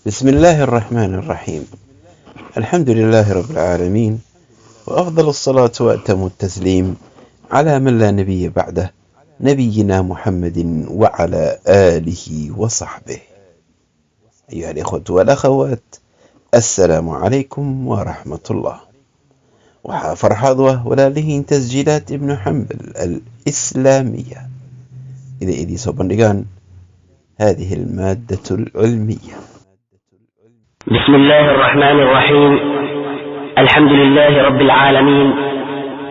بسم الله الرحمن الرحيم. الحمد لله رب العالمين، وأفضل الصلاة وأتم التسليم على من لا نبي بعده، نبينا محمد وعلى آله وصحبه. أيها الإخوة والأخوات، السلام عليكم ورحمة الله. Waxaa farxad u ah walaalihiin Tasjiilaat Ibnu Xambal Alislaamiya inay idiin soo bandhigaan هذه المادة العلمية. بسم الله الرحمن الرحيم. الحمد لله رب العالمين،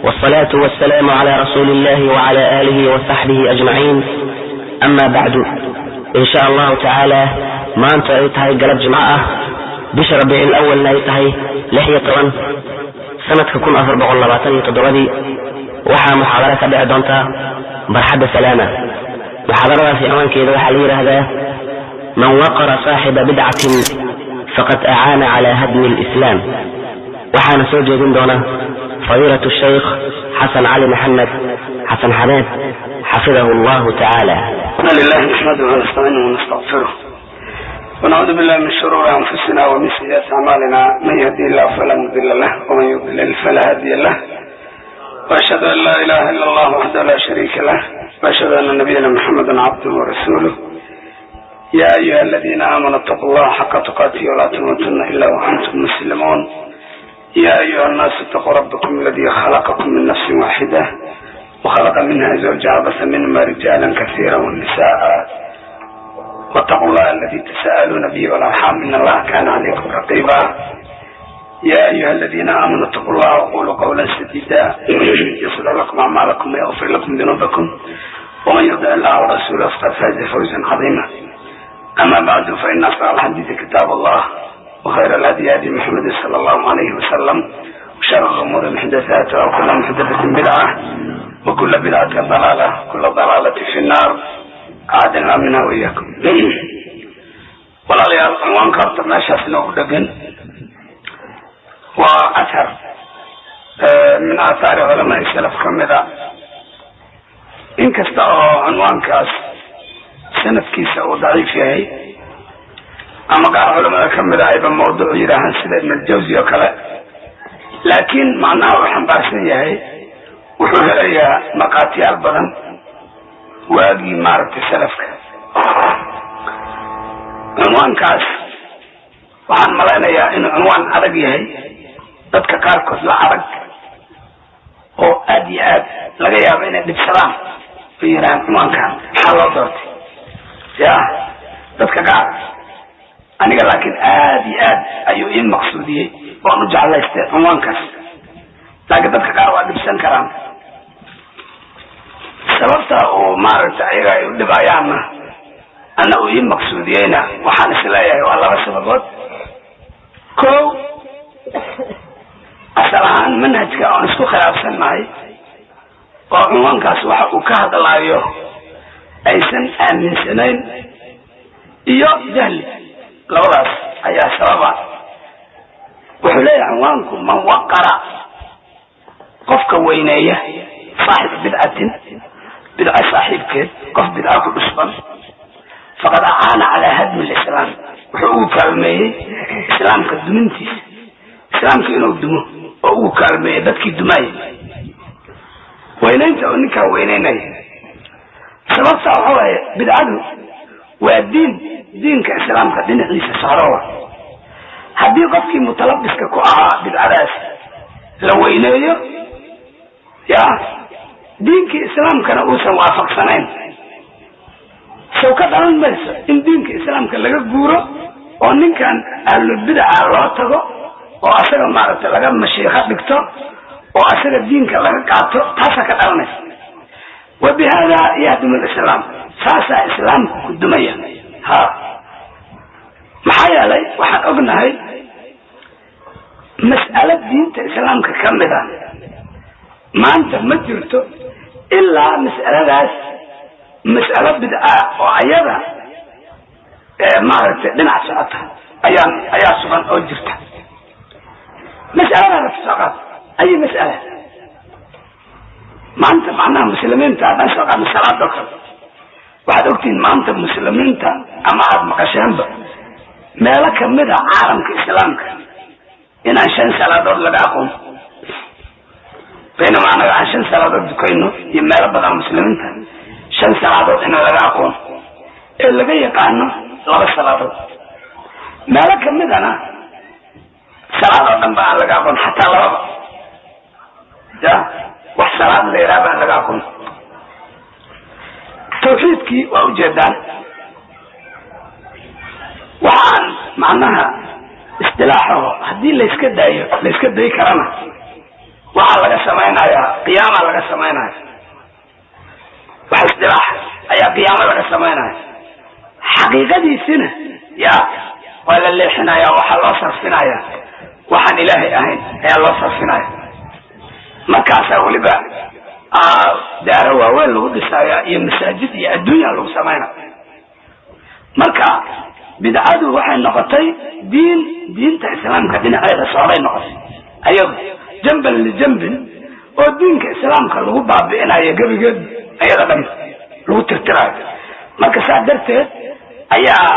والصلاة والسلام على رسول الله وعلى آله وصحبه أجمعين. أما بعد، إن شاء الله تعالى maanta ay tahay galab jimco ah, bisha Rabiicil Awalna ay tahay 16, sanadka 1427-dii, waxaa muxaadaro ka dhici doonta barxadda Salaama. Muxaadaradaasi ciwaankeeda waxaa la yidhaahdaa "Man waqara saaxiba bidcatin faqad acaana cala hadmi alislaam". Waxaana soo jeedin doona fadiilatu shaykh Xasan Cali Maxamed, Xasan Xabeeb, xafidahu allahu tacaala. لله نحمده ونستعينه ونستغفره ونعوذ بالله من شرور أنفسنا ومن سيئات أعمالنا. من يهدي الله فلا مضل له، ومن يضلل فلا هادي له. وأشهد أن لا إله إلا الله وحده لا شريك له، وأشهد أن نبينا محمدا عبده ورسوله. يا أيها الذين آمنوا اتقوا الله حق تقاته ولا تموتن إلا وأنتم مسلمون. يا أيها الناس اتقوا ربكم الذي خلقكم من نفس واحدة وخلق منها زوجها، بث منهما رجالا كثيرا ونساء، واتقوا الله الذي تساءلون به والأرحام، إن الله كان عليكم رقيبا. يا أيها الذين آمنوا اتقوا الله وقولوا قولا سديدا، يصلح لكم أعمالكم ويغفر لكم ذنوبكم، ومن يطع الله ورسوله فقد فاز فوزا عظيما. أما بعد، فإن أصدق الحديث كتاب الله، وخير الهدي هدي محمد صلى الله عليه وسلم، وشر الأمور محدثاتها، وكل محدثة بدعة، وكل بدعة ضلالة، كل ضلالة في النار، أعاذنا منها وإياكم. Walaalayaal, cinwaanka horta meeshaas inoogu dhegan waa athar min aathaari culamaai salaf ka mida. Inkasta oo cinwaankaas sanadkiisa uu daciif yahay ama qaar culamada ka mida ayba mawduuc yidhaahaan, sida Ibn Aljawsi oo kale, laakiin macnaha uu xambaarsan yahay wuxuu helayaa markhaatiyaal badan waagii maaragtay salafka. Cinwaankaas waxaan malaynayaa inuu cinwaan adag yahay, dadka qaarkood la adag oo aad iyo aad laga yaabo inay dhibsadaan oo yidhahaan, "Cinwaankan maxaa loo doortay?" Ya dadka qaar. Aniga laakiin aad iyo aad ayuu ii maqsuudiyey, waan u jeclaystay cinwaankaas, laakiin dadka qaar waa dhibsan karaan. Sababta uu maaragtay ayaga ay u dhibayaanna ana uu ii maqsuudiyeyna waxaan isleeyahay waa laba sababood. Ko, asal ahaan manhajka oon isku khilaafsan nahay oo cinwaankaas waxa uu ka hadlaayo aysan aaminsanayn, iyo jahli, labadaas ayaa sababa. Wuxuu leeyahay cinwaanku: man waqara, qofka weyneeya, saaxib bidcatin, bidca saaxiibkeed, qof bidca ku dhusban, faqad acaana calaa hadmi lislaam, wuxuu ugu kaalmeeyey islaamka dumintiisa, islaamka inuu dumo oo ugu kaalmeeyey dadkii dumaayay, weynaynta oo ninkaa weyneynaya. Sababta waxa waaye, bidcadu waa diin, diinka islaamka dhinaciisa socdowa. Haddii qofkii mutalabiska ku ahaa bidcadaas la weyneeyo, ya diinkii islaamkana uusan waafaqsanayn, sow ka dhalan mayso in diinka islaamka laga guuro oo ninkan ahlulbidaca loo tago oo asaga maaragtay laga mashiikho dhigto oo asaga diinka laga qaato? Taasaa ka dhalanaysa. Wa bi hada yahdumu lislaam, saasaa islaamku ku dumaya. Ha, maxaa yeelay waxaan ognahay mas'alo diinta islaamka ka mid a maanta ma jirto ilaa mas'aladaas mas'alo bidca oo ayada maaragtay dhinac socota ayaa sugan oo jirta. Mas'alada la soo qaad, ay mas'ala maanta macnaha muslimiinta haddaan soo qaadno salaad oo kale, waxaad ogtihiin maanta muslimiinta ama aada maqasheenba Meelo kamid a caalamka islaamka inaan 5 salaadood laga aqoon, baynama anaga aan 5 salaadood dukayno, iyo meelo badan muslimiinta 5 salaadood inaan laga aqoon ee laga yaqaano 2 salaadood. Meelo kamidana salaad oo dhan ba aan laga aqoon, xataa lababa ya wax salaad la yidhaha baan laga aqoon. Tawxiidkii waa ujeedaan, waxaan macnaha istilaaxaho haddii layska daayo layska dayi karana waxaa laga samaynayaa qiyaama laga samaynaya, wax istilaax ayaa qiyaamo laga samaynaya. Xaqiiqadiisina ya waa la leexinaya, waxaa loo sarfinaya waxaan ilaahay ahayn ayaa loo sarfinaya. Markaasaa weliba daaro waaweyn lagu dhisaya iyo masaajid iyo adduunya lagu samaynaya. Marka bidcadu waxay noqotay diin, diinta islaamka dhinaceeda socday noqotay ayadu jamban lijambin, oo diinka islaamka lagu baabi'inayo gebigeed ayada dhan lagu tirtirayo. Marka saa darteed ayaa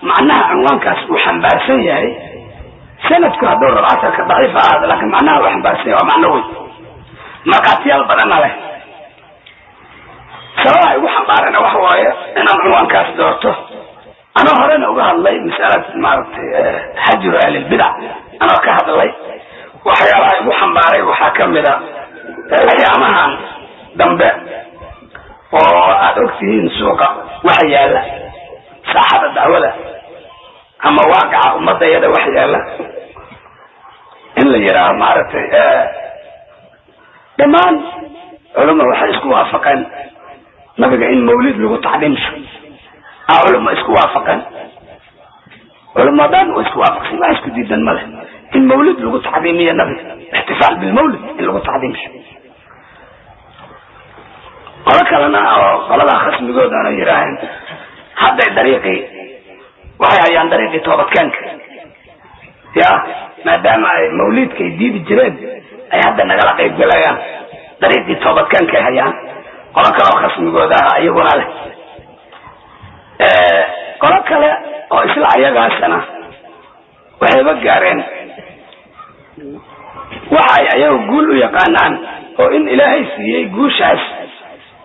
macnaha cinwaankaas uu xambaarsan yahay. Sanadku hadduu rabo asalka daciif ahaado, laakiin macnaha uu xambaarsan yahay waa macno weyn, markhaatiyaal badanna leh. Sababaha igu xambaarana waxa waaye inaan cinwaankaas doorto. Anoo horena uga hadlay masalad maaragtay xajru ahlilbidac, anoo ka hadlay waxyaabaha igu xambaaray waxaa kamid a ayaamahan dambe oo aad ogtihiin suuqa waxa yaala, saaxada dacwada ama waaqaca ummadda iyada waxa yaala, in la yidhaaho maaragtay dhammaan culuma waxay isku waafaqeen nabiga in mawlid lagu tacdiimsho. Culuma isku waafaqeen, culuma dhan oo isku waafaqsan, wax isku diidan ma leh in mawlid lagu tacdiimiyo nabiga, ixtifaal bilmawlid in lagu tacdiimsho. Qolo kalena oo qoladaa khasmigoodana yidhaaheen hadday dariiqii waxay hayaan dariiqii toobadkeenka, ya maadaama ay mawlidka ay diidi jireen ay hadda nagala qayb galayaan, dariiqii toobadkeenkay hayaan. Qolo kale oo khasmigooda ah iyaguna leh. Qolo kale oo isla ayagaasana waxayba gaareen waxa ay ayagu guul u yaqaanaan oo in ilaahay siiyey guushaas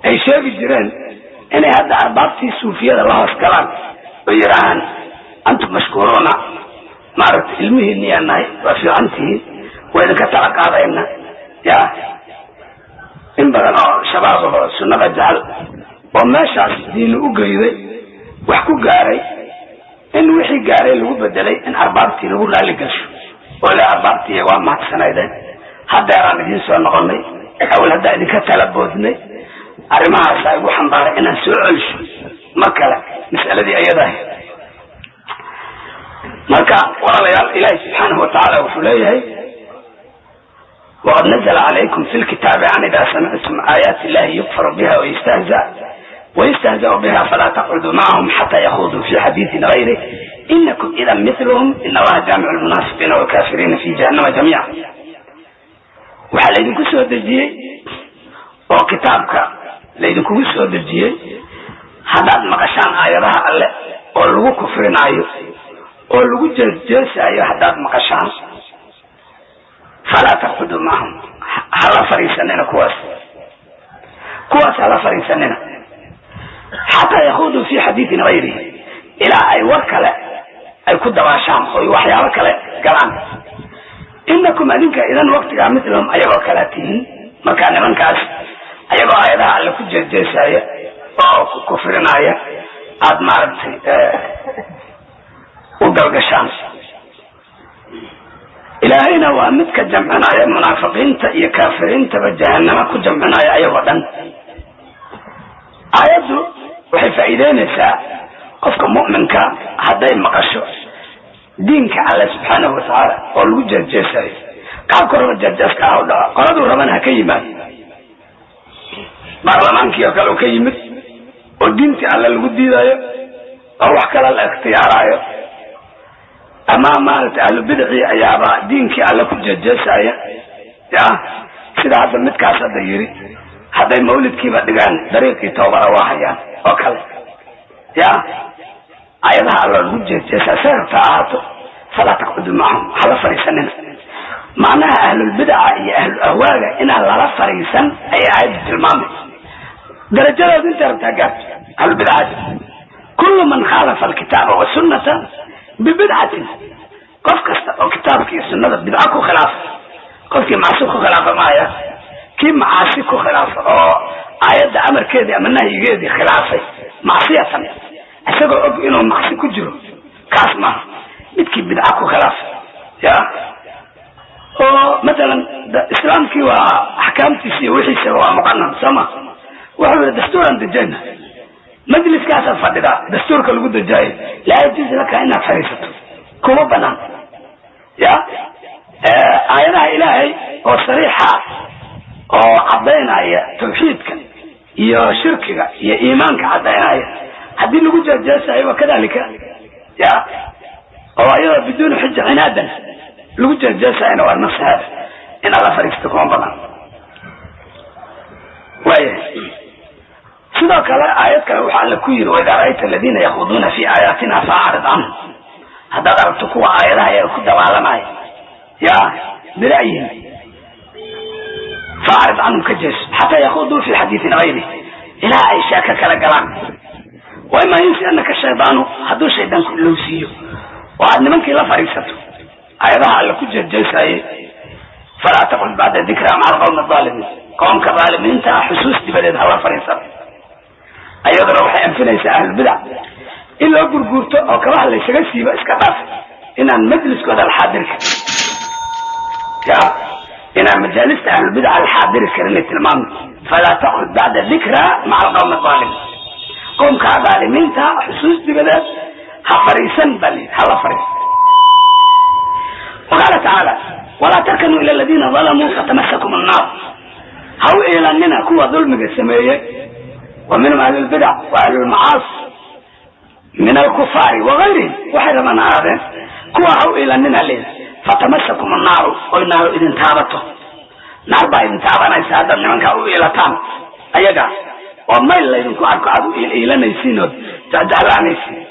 ay sheegi jireen, inay hadda arbaabtii suufiyada la hoos galaan oo yidhaahaan antum mashkuuruuna, maaragtay ilmihiiniyaa nahay, waa fiican tihiin, waa idinka tala qaadayna. Ya in badan oo shabaab ahoo sunnada jecel oo meeshaas diinu u geyday wax ku gaaray, in wixii gaaray lagu bedelay in arbaabtii lagu raalli gasho oo le arbaabtii waa mahadsanaydeen, haddeeraan idiin soo noqonay, awal haddaa idinka tala boodnay. Arrimahaasaa igu xambaaray inaan soo celsho mar kale mas'aladii ayadahay. Marka walaalayaal, ilaahi subxaanahu watacaala wuxuu leeyahay waqad nazla calaykum fi lkitaabi an idaa samictum aayaati illahi yukfaru biha wayustahzau biha falaa taqcuduu macahum xataa yakhuduu fi xadiisin gayrih inakum idan miluhum in allaha jaamicu lmunaafiqiina walkaafiriina fi jahannama jamiica. Waxaa laydinku soo dejiyey oo kitaabka laydinkugu soo dejiyey haddaad maqashaan aayadaha alle oo lagu kufrinaayo oo lagu jeesjeesaayo, haddaad maqashaan falaa taqcuduu macahum, hala fariisanina kuwaas, kuwaas hala fariisanina xataa yakhuduu fi xadiisin gayrihi, ilaa ay war kale ay ku dabaashaan oo waxyaabo kale galaan. Inakum adinka idan waqtigaa mitlahum ayagoo kalaa tihiin. Markaa nimankaas ayagoo aayadaha alle ku jeesjeesaya oo ku kufrinaya aad maaragtay u galgashaan. Ilaahayna waa midka jamcinaya munaafiqiinta iyo kaafiriintaba jahanamo ku jamcinaya ayagoo dhan. Aayaddu waxay faa'iideynaysaa qofka mu'minka hadday maqasho diinka alle subxaanahu watacaala oo lagu jeesjeesayo, qaabka raba jeesjeeska ah u dhaco, qoladuu rabana ha ka yimaado, baarlamaankii oo kale u ka yimid oo diintii alle lagu diidayo oo wax kale la ikhtiyaaraayo, ama maaragtay ahlu bidicii ayaaba diinkii alle ku jeesjeesaya. Ya sida hadda midkaas hadda yiri hadday mawlidkiiba dhigaan dariiqii toobada waa hayaan oo kale. Ya Aayadaha Alla lagu jeejeesaa seerabta ahaato, falaa taqcudu macahum, hala fariisanina. Macnaha ahlulbidaca iyo ahlu ahwaaga inaan lala fariisan ayay aayaddu tilmaamay. Darajadooda intay rabtaa gaarto ahlulbidacada, kullu man khaalafa alkitaaba wasunnata bibidcatin, qof kasta oo kitaabka iyo sunnada bidco ku khilaafa, qofkii macsi ku khilaafa maaya, kii macaasi ku khilaafa oo aayadda amarkeedii ama nahyigeedii khilaafay macsiyatan, isagoo og inuu macsi ku jiro, kaas maaha. Midkii bidca ku khilaafa ya oo masalan islaamkii waa axkaamtiisi iyo wixiisa waa muqanan, soo ma? Wuxuu yihi dastuuran dejayna, majliskaasaad fadhidaa, dastuurka lagu dejaayo laa yajuusu laka inaad fadhiisato, kuma banaan. Ya aayadaha Ilaahay oo sariixa oo caddaynaya tawxiidka iyo shirkiga iyo iimaanka caddaynaya haddii lagu jeejeesayo, wa kadalika ya oo ayadoo biduuni xuja cinaadan lagu jeejeesayana, waa nafs hada inaad la fadhiisato kuma banaan. Waaya, sidoo kale aayad kale waxaa Alla ku yiri: waidaa ra'ayta aladiina yakhuduuna fi aayaatina faacrid canhum. Haddaad aragto kuwa aayadaha ayaga ku dabaalamaya ya bira'yihim, faacrid canhum, ka jeeso, xataa yakhuduu fi xadiisin gayri, ilaa ay sheeko kala galaan. Wa imaa yunsiyanaka shaydaanu, hadduu shaydaanku ilowsiiyo oo aad nimankii la fadhiisato aayadaha Alla ku jeejeesayay, falaa taqcud bacda dikraa maca alqawmi aalimiin, qoomka dhaalimiinta ah xusuus dibadeed hala fadhiisan. Ayaduna waxay anfinaysaa ahlulbidac in loo gurguurto oo kabaha laysaga siibo iska dhaaf, inaan majliskooda la xaadiri karin, ya inaan majaalista ahlulbidaca la xaadiri karin ay tilmaamay. Falaa taqcud bacda dikraa maca alqawmi aalimiin, qoomkaa dhaalimiinta xusuus dibadeed ha fadhiisan baa layidhi, hala fadhiisan. Waqaala tacaala: walaa tarkanuu ila aladiina dalamuu fatamasakum annaar. Ha u iilanina kuwa dulmiga sameeyey, wa minhum ahlulbidac wa ahlulmacaasi min alkufaari wagayrihim, waxay rabaan ha ahaadeen, kuwa ha u iilanina layidhi, fatamasakum annaaru, oy naaru idin taabato. Naar baa idin taabanaysa haddaad nimankaa u iilataan ayaga oo mayl laydinku arko aad u iilanaysiin ood jecjeclaanaysiin.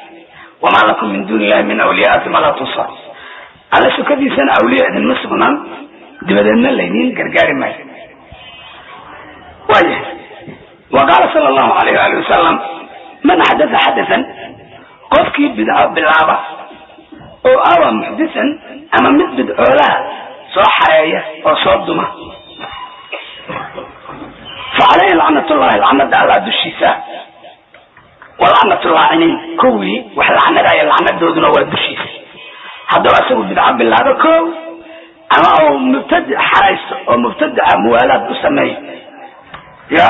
Wamaa lakum min duuni illahi min awliyaa uma laa tunsar. Alla sukadiisana awliya idinma sugnaan, dibadeedna laydiin gargaari maayo. Waayahay, wa qaala sala allahu alayh waali wasalam: man xadatha xadathan, qofkii bidco bilaaba oo awa muxdisan ama mid bidcoolaha soo xareeya oo soo duma, fa calayhi lacnatullahi, lacnada Allah dushiisa, wa lacnatu laaciniin, kuwii wax lacnadaya lacnadooduna waa dushiisa. Haddaba isagu bidco bilaabo ko ama uu mubtadic xaraysto oo mubtadica muwaalaad u sameeyo, ya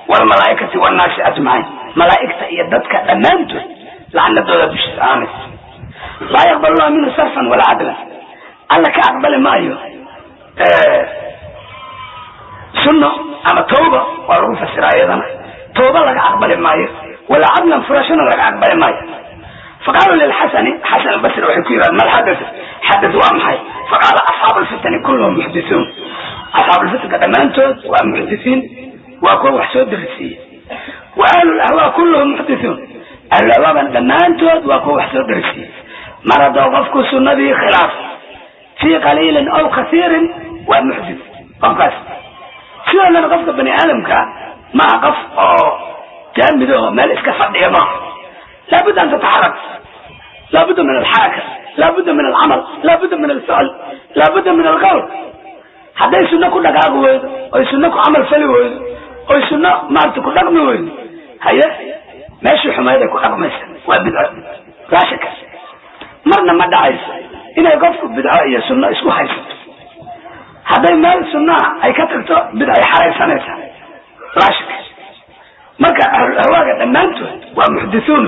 walmalaaikati wannaasi ajmaciin, malaa'igta iyo dadka dhammaantood lacnadooda dushiisa ahaanaysa. Laa yaqbal llahu minhu sarfan walaa cadlan, Alla ka aqbali maayo sunno ama tawba, waa lagu fasiraa iyadana, tawba laga aqbali maayo, walaa cadlan, furashona laga aqbali maayo. Faqaaluu lilxasani, Xasan albasri waxay ku yidhahdeen: mal xadath? Xadath waa maxay? Faqaala: asxaabu lfitani kulluhum muxdithuun, asxaabulfitanka dhammaantood waa muxdithiin, waa kuwa wax soo darisiiye. Wa ahlu lahwaa kulluhum muxdithuun, ahlulahwaaban dhammaantood waa kuwa wax soo darisiiye. Mar haddoo qofku sunnadii khilaaf fii qaliilin aw kasiirin, waa muxdith qofkaas. Sidoodana qofka bani aadamka maaha qof oo jaamidaho meel iska fadhiya maaha. Laabudda an tataxarak, laabudda min alxaraka, laabudda min alcamal, laabudda min alficl, laabudda min alqowl. Hadday sunno ku dhaqaaqi weydo, oy sunno ku camal fali weydo, oy sunno maarata ku dhaqmi weydo, haye meeshii xumayd ay ku dhaqmaysa waa bidco, laa shaka. Marna ma dhacayso inay qofku bidco iyo sunno isku haysato. Hadday meel sunnaha ay ka tagto, bidcay xaraysanaysaa, laa shaka. Marka ahlul ahwaaga dhammaantood waa muxdithuun,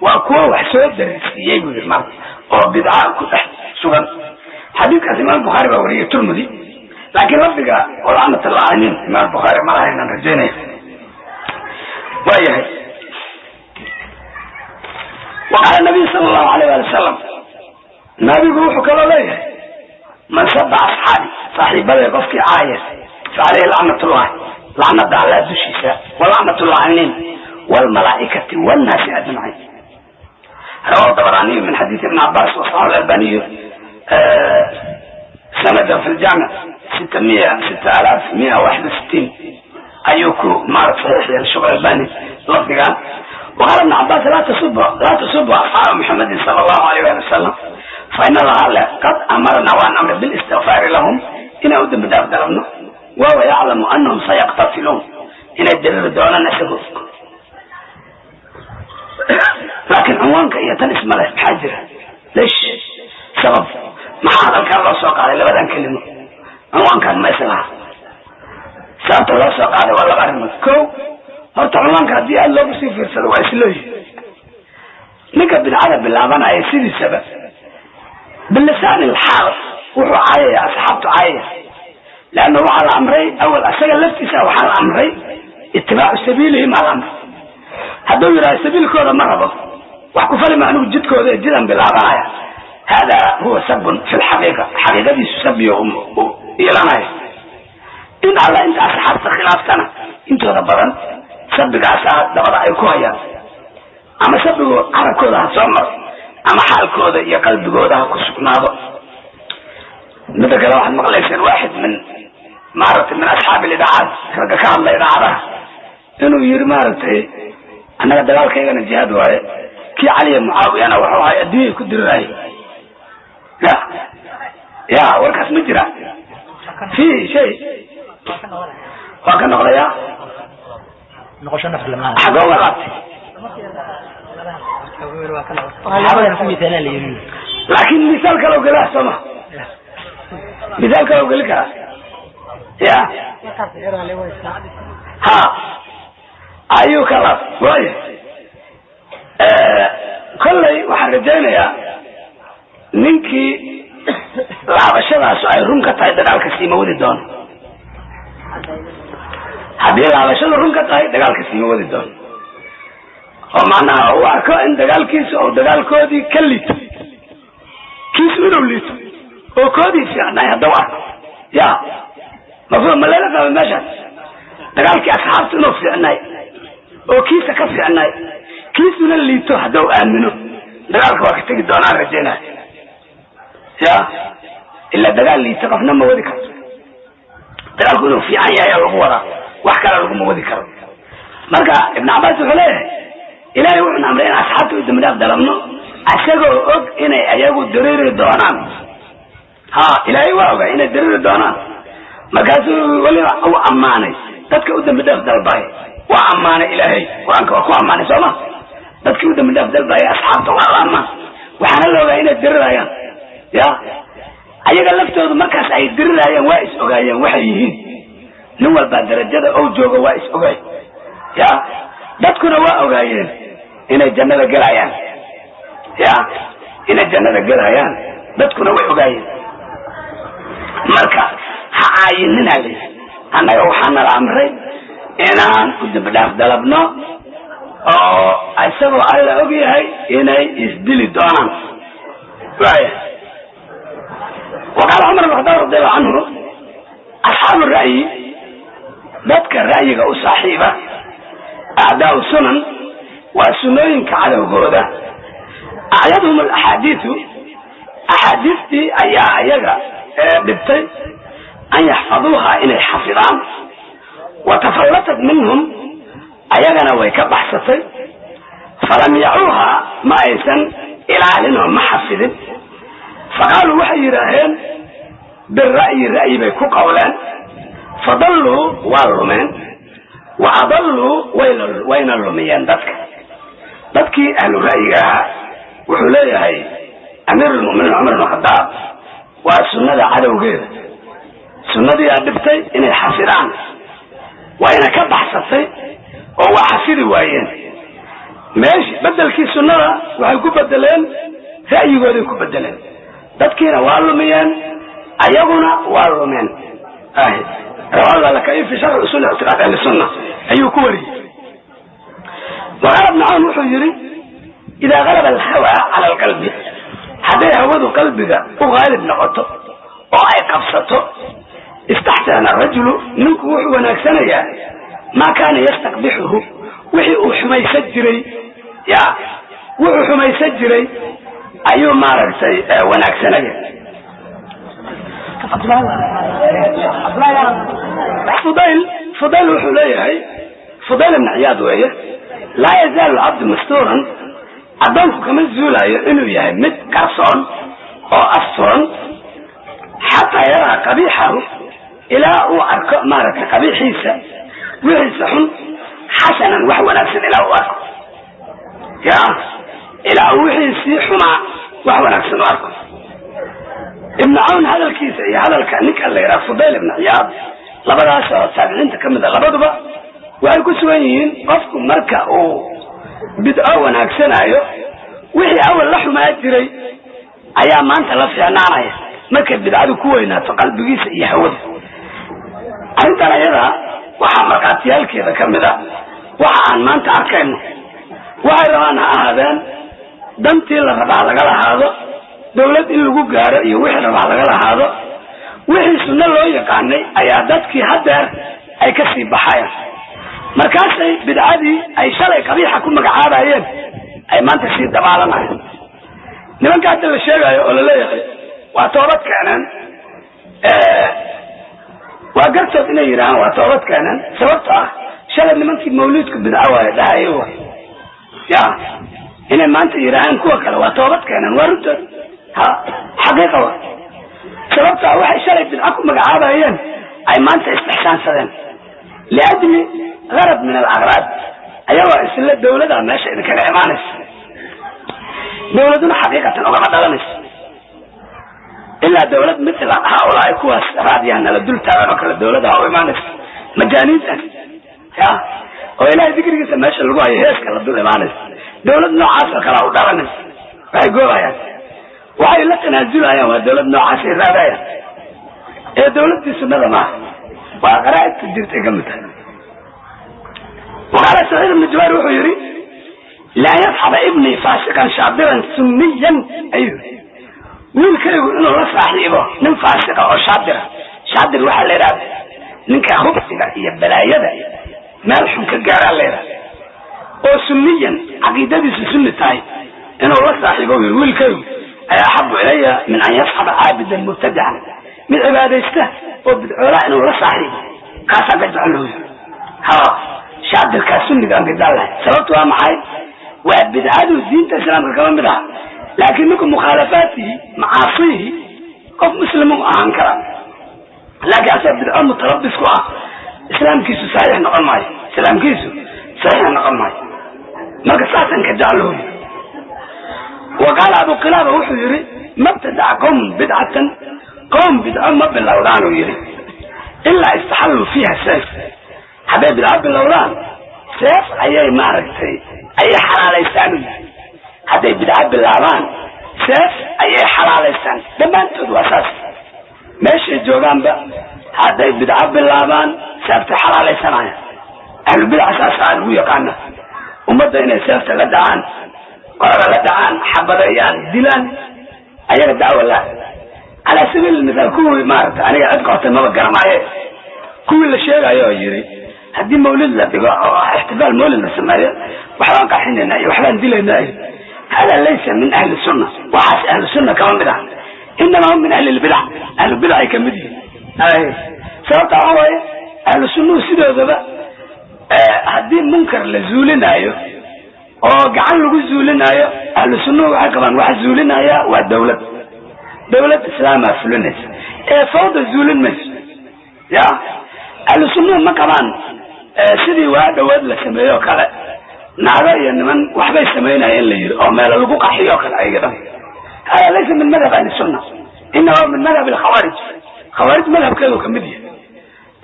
waa kuwo wax soo darisiiyey buu yiri marka oo bidca ku dhex sugan. Xadiidkaas Imaam Bukhaari baa wariyay, Turmudi, laakiin lafdiga walacnat laaciniin Imaam Bukhaari ma lahayn aan rajaynaya. Waayahay, waqaala nabiyu sala allahu alayh ali wasalam, nabigu wuxuu kaloo leeyahay: man saba asxaabi, saaxiibaday qofkii caaya, fa caleyhi lacnatullahi, lacnada Allah dushiisa, walacnatu laaciniin waalmalaa'ikati wannaasi ajmaciin. رواه الطبراني من حديث ابن عباس وصححه الألباني سندا في الجامع 6161 أيوكو مارت صحيح الشيخ الألباني لفظ. وقال ابن عباس لا تسبوا أصحاب محمد صلى الله عليه وسلم فإن الله قد أمرنا وأن أمر بالاستغفار لهم إن أودم بدأ بدلنا وهو يعلم أنهم سيقتتلون إن الدليل الدولة نسبه. لكن عنوانك إيه تنسم له حاجرة ليش سبب ما هذا كان الله سوق عليه لبدا نكلمه عنوان كان ما يسلها سبب الله سوق عليه ولا غير كو horta cunwaanka haddii aada loogu sii fiirsado waa isleeyihi ninka bidcada bilaabanaya sidiisaba bilisaan ilxaal wuxuu caayaya asxaabtu caayaya leanna waxaa la amray awal asaga laftiisa waxaa la amray itibaacu sabiilihim aa la amray. Hadduu yidhaha sabiilkooda ma rabo wax ku falima anigu jidkooda jidan bilaabanaya hada huwa sabun fi lxaqiiqa xaqiiqadiisu sabiyo u yeelanaya. In alla inta asxaabta khilaaftana intooda badan sabigaasaa dabada ay ku hayaan ama sabigu carabkooda ha soo maro ama xaalkooda iyo qalbigooda ha ku sugnaado. Midda kale waxaad maqlayseen waaxid min maaragtay min asxaabi lidaacaad ragga ka hadla idaacadaha inuu yiri maaragtay annaga dagaalkaygana jihaad waaye kii caliya mucaawiyana wuxuu ahay adduunyay ku diriraaye. Ya ya warkaas ma jira fi shay waa ka noqdaya xagoo uga laabtay laakiin misaal kale u gelaa sooma misaal kale u geli karaa ya ha ayuu ka laab waaya. Kollay waxaan rajaynayaa ninkii laabashadaasu ay run ka tahay dagaalka siima wadi doono. Haddii laabashadu run ka tahay dagaalka siima wadi doono oo macnaha uu arko in dagaalkiisa oo dagaalkoodii ka liito kiisu inuu liito oo koodii fiicnaay haddau arko ya mafhuum ma leela fahmay meeshaas dagaalkii asxaabtu inuu fiicnaay oo kiisa ka fiicnaay kiisuna liito haddau aamino dagaalka waa ka tegi doonaan rajaynaya ya ilaa dagaal liito qofna ma wadi karto dagaalku inuu fiican yahay lagu wadaa wax kale laguma wadi karo. Marka ibn Cabbaas wuxuu leeyahay ilaahay wuxuu amray in asxaabta u dambi dhaaf dalabno asagoo og inay ayagu dareeri doonaan. Ha ilaahay waa ogaa inay dareeri doonaan markaasuu weliba u ammaanay dadka u dambi dhaaf dalbay waa ammaanay ilaahay qur-aanka waa ku ammaanay sooma dadkii u dambi dhaaf dalbaya asxaabta waa la ammaan waxaana la ogaa inay dareerayaan ya ayaga laftoodu markaas ay dareerayaan waa is ogaayeen waxay yihiin nin walbaa darajada ou joogo waa is ogaay ya dadkuna waa ogaayeen inay jannada gelayaan ya inay jannada gelayaan dadkuna way ogaayeen. Marka ha caayinina leh annaga waxaa nala amray inaan u dambi dhaaf dalabno oo isagoo alla og yahay inay isdili doonaan waaya. وقال عمر بن الخطاب رضي الله عنه أصحاب الرأي dadka ra'yiga u saaxiiba أعداء السنن وسنوينك cadowgooda أعيادهم الأحاديث أحاديثتي ayaa ayaga dhibtay أن يحفظوها inay xafidaan وتفلتت منهم ayagana way ka baxsatay فلم يعوها ma aysan ilaalin oo ma xafidin فقالوا waxay yidhaaheen بالرأي ra'yi bay ku qowleen فضلوا waa lumeen وأضلوا wayna lumiyeen dadka dadkii ahlu ra'yiga ahaa. Wuxuu leeyahay amiir lmuminiin Cumar ibn Khadaab waa sunnada cadowgeeda sunnadii aa dhibtay inay xafidaan wayna ka baxsatay oo waa xafidi waayeen meesh bedelkii sunnada waxay ku bedeleen ra'yigooday ku bedeleen dadkiina waa lumiyeen ayaguna waa lumeen. رواه لكي في شرح أصول اعتقاد أهل السنة أي كوري. وقال ابن عون وحجري إذا غلب الهوى على القلب هذا هوذ قلبك وغالب نقطه وأي قفصته استحسن الرجل منك ونكسنيا ما كان يستقبحه وحي أحمي سجري يا Wuxuu xumaysan jiray ayuu maaragtay wanaagsanaya. Fudayl wuxuu leeyahay, Fudayl ibn Ciyaad weeye, laa yazaalu alcabdu mastuuran, addoonku kama zuulayo inuu yahay mid qarsoon oo asturan, xataa yaraa qabiixahu, ilaa uu arko maaragtay qabiixiisa, wixiisa xun, xasanan, wax wanaagsan ilaa uu arko, ya ilaa uu wixiisii xumaa wax wanaagsan u arko. Ibn Cawn hadalkiisa iyo hadalka ninka la yidhaha Fudayl ibn Ciyaad, labadaas oo taabiciinta ka mid a, labaduba waxay ku sugan yihiin qofku marka uu bidco wanaagsanayo, wixii awal la xumaa jiray ayaa maanta la fiicnaanaya markay bidcadu ku weynaato qalbigiisa iyo hawada. Arrintan ayadaa waxaa markhaatiyaalkeeda ka mid a waxa aan maanta arkayno. Waxay rabaan ha ahaadeen, dantii la rabaa lagala haado, dawlad in lagu gaaro iyo wixii rabaa lagala haado, wixii sunno loo yaqaanay ayaa dadkii haddeer ay ka sii baxayaan. Markaasay bidcadii ay shalay qabiixa ku magacaabayeen ay maanta sii dabaalanayaan. Nimanka hadda la sheegayo oo laleeyahay waa toobad keeneen, waa gartood inay yidhaahaan waa toobad keeneen, sababto ah shalay nimankii mawliidku bidco waayo dhahayo waay, ya inay maanta yidhaahaan kuwa kale waa toobad keeneen waa runtood, ha xaqiiqa wa. Sababto ah waxay shalay bidco ku magacaabayeen ay maanta istixsaansadeen liajli garad min alaqraad, ayagoo isla dawladaa meesha idinkaga imaanaysa, dawladuna xaqiiqatan ugama dhalanayso ilaa dawlad mithla haaulaai kuwaas raadiyaha nala dul taagan oo kale dawladaha u imaanaysa, majaaniintan ya oo ilaahay dikrigiisa meesha lagu hayo heeska la dul imaanaysa, dawlad noocaas oo kalea u dhalanaysa. Waxay goobayaan, waxay la tanaasulayaan waa dawlad noocaasay raadayaan, ee dawladdii sunnada maaha, waa qaraa'idta jirtay ka mid tahay. Waqaala Saciid ibnu Jubayr wuxuu yidhi, laa yasxaba ibnii faasiqan shaadiran sunniyan, ayuu wiilkaygu inuu la saaxiibo nin faasiqa oo shaadira. Shaadir waxaa la yidhahda ninka khubsiga iyo balaayada meel xun ka gaaraa la yidhahda, oo sunniyan caqiidadiisu sunni tahay inuu la saaxiibo yiri wiilkaygu ayaa axabu ilaya min an yasxaba caabidan mubtadican, mid cibaadaysta oo bidcoolaa inuu la saaxiibo kaasaa ka jecel yiri. Ha shaadirkaa sunnigaan ka jeclahay. Sababtu waa maxay? Waa bidcadu diinta islaamka kama mid aha, laakiin ninku mukhaalafaatihi macaasihi qof muslim u ahaan kara, laakiin asaga bidco mutalabis ku ah islaamkiisu saxiix noqon maayo, islaamkiisu saxiix noqon maayo. Marka saasaan ka jeclahu. Wa qaala Abu Qilaaba wuxuu yidhi, mabtadaca qowmun bidcatan, qowm bidco ma bilowdaan uu yidhi, ilaa istaxalluu fiiha seef. Hadday bidco bilowdaan seef ayay maaragtay ayay xalaalaystaan uu yidhi. Hadday bidco bilaabaan seef ayay xalaalaystaan, dhammaantood waa saas, meeshay joogaanba hadday bidco bilaabaan seeftay xalaalaysanayaan. Ahlubidca saasaa lagu yaqaana, ummadda inay seefta la dhacaan, qorada la dhacaan, xabadeeyaan, dilaan, ayaga dacwa la. Calaa sabiil mithaal kuwii maaragta aniga cid qortay maba garanaaye, kuwii la sheegayo oo yidhi haddii mawlid la dhigo oo ixtifaal mawlid la sameeyo waxbaan qarxinaynaa iyo waxbaan dilaynaa iyo, hada laysa min ahli sunna, waxaas ahlu sunna kama mid ah, inamaa hum min ahli lbidac, ahlu bidac ay kamid yihiin. Sababta waxa waaye ahlu sunnuhu sidoodaba haddii munkar la zuulinaayo oo gacan lagu zuulinaayo, ahlu sunnuhu waxay qabaan waxa zuulinaya waa dawlad, dawlad islaamaa fulinaysa ee fawda zuulin mayso. Ya ahlu sunnuhu ma qabaan sidii waa dhawaad la sameeyo kale, naago iyo niman waxbay samaynayeen la yidhi oo meelo lagu qaxiyo kale ayaga dhan. Hada laysa min madhab ahli sunna, inama min madhab alkhawaarij, khawaarij madhabkeedu kamid yahay.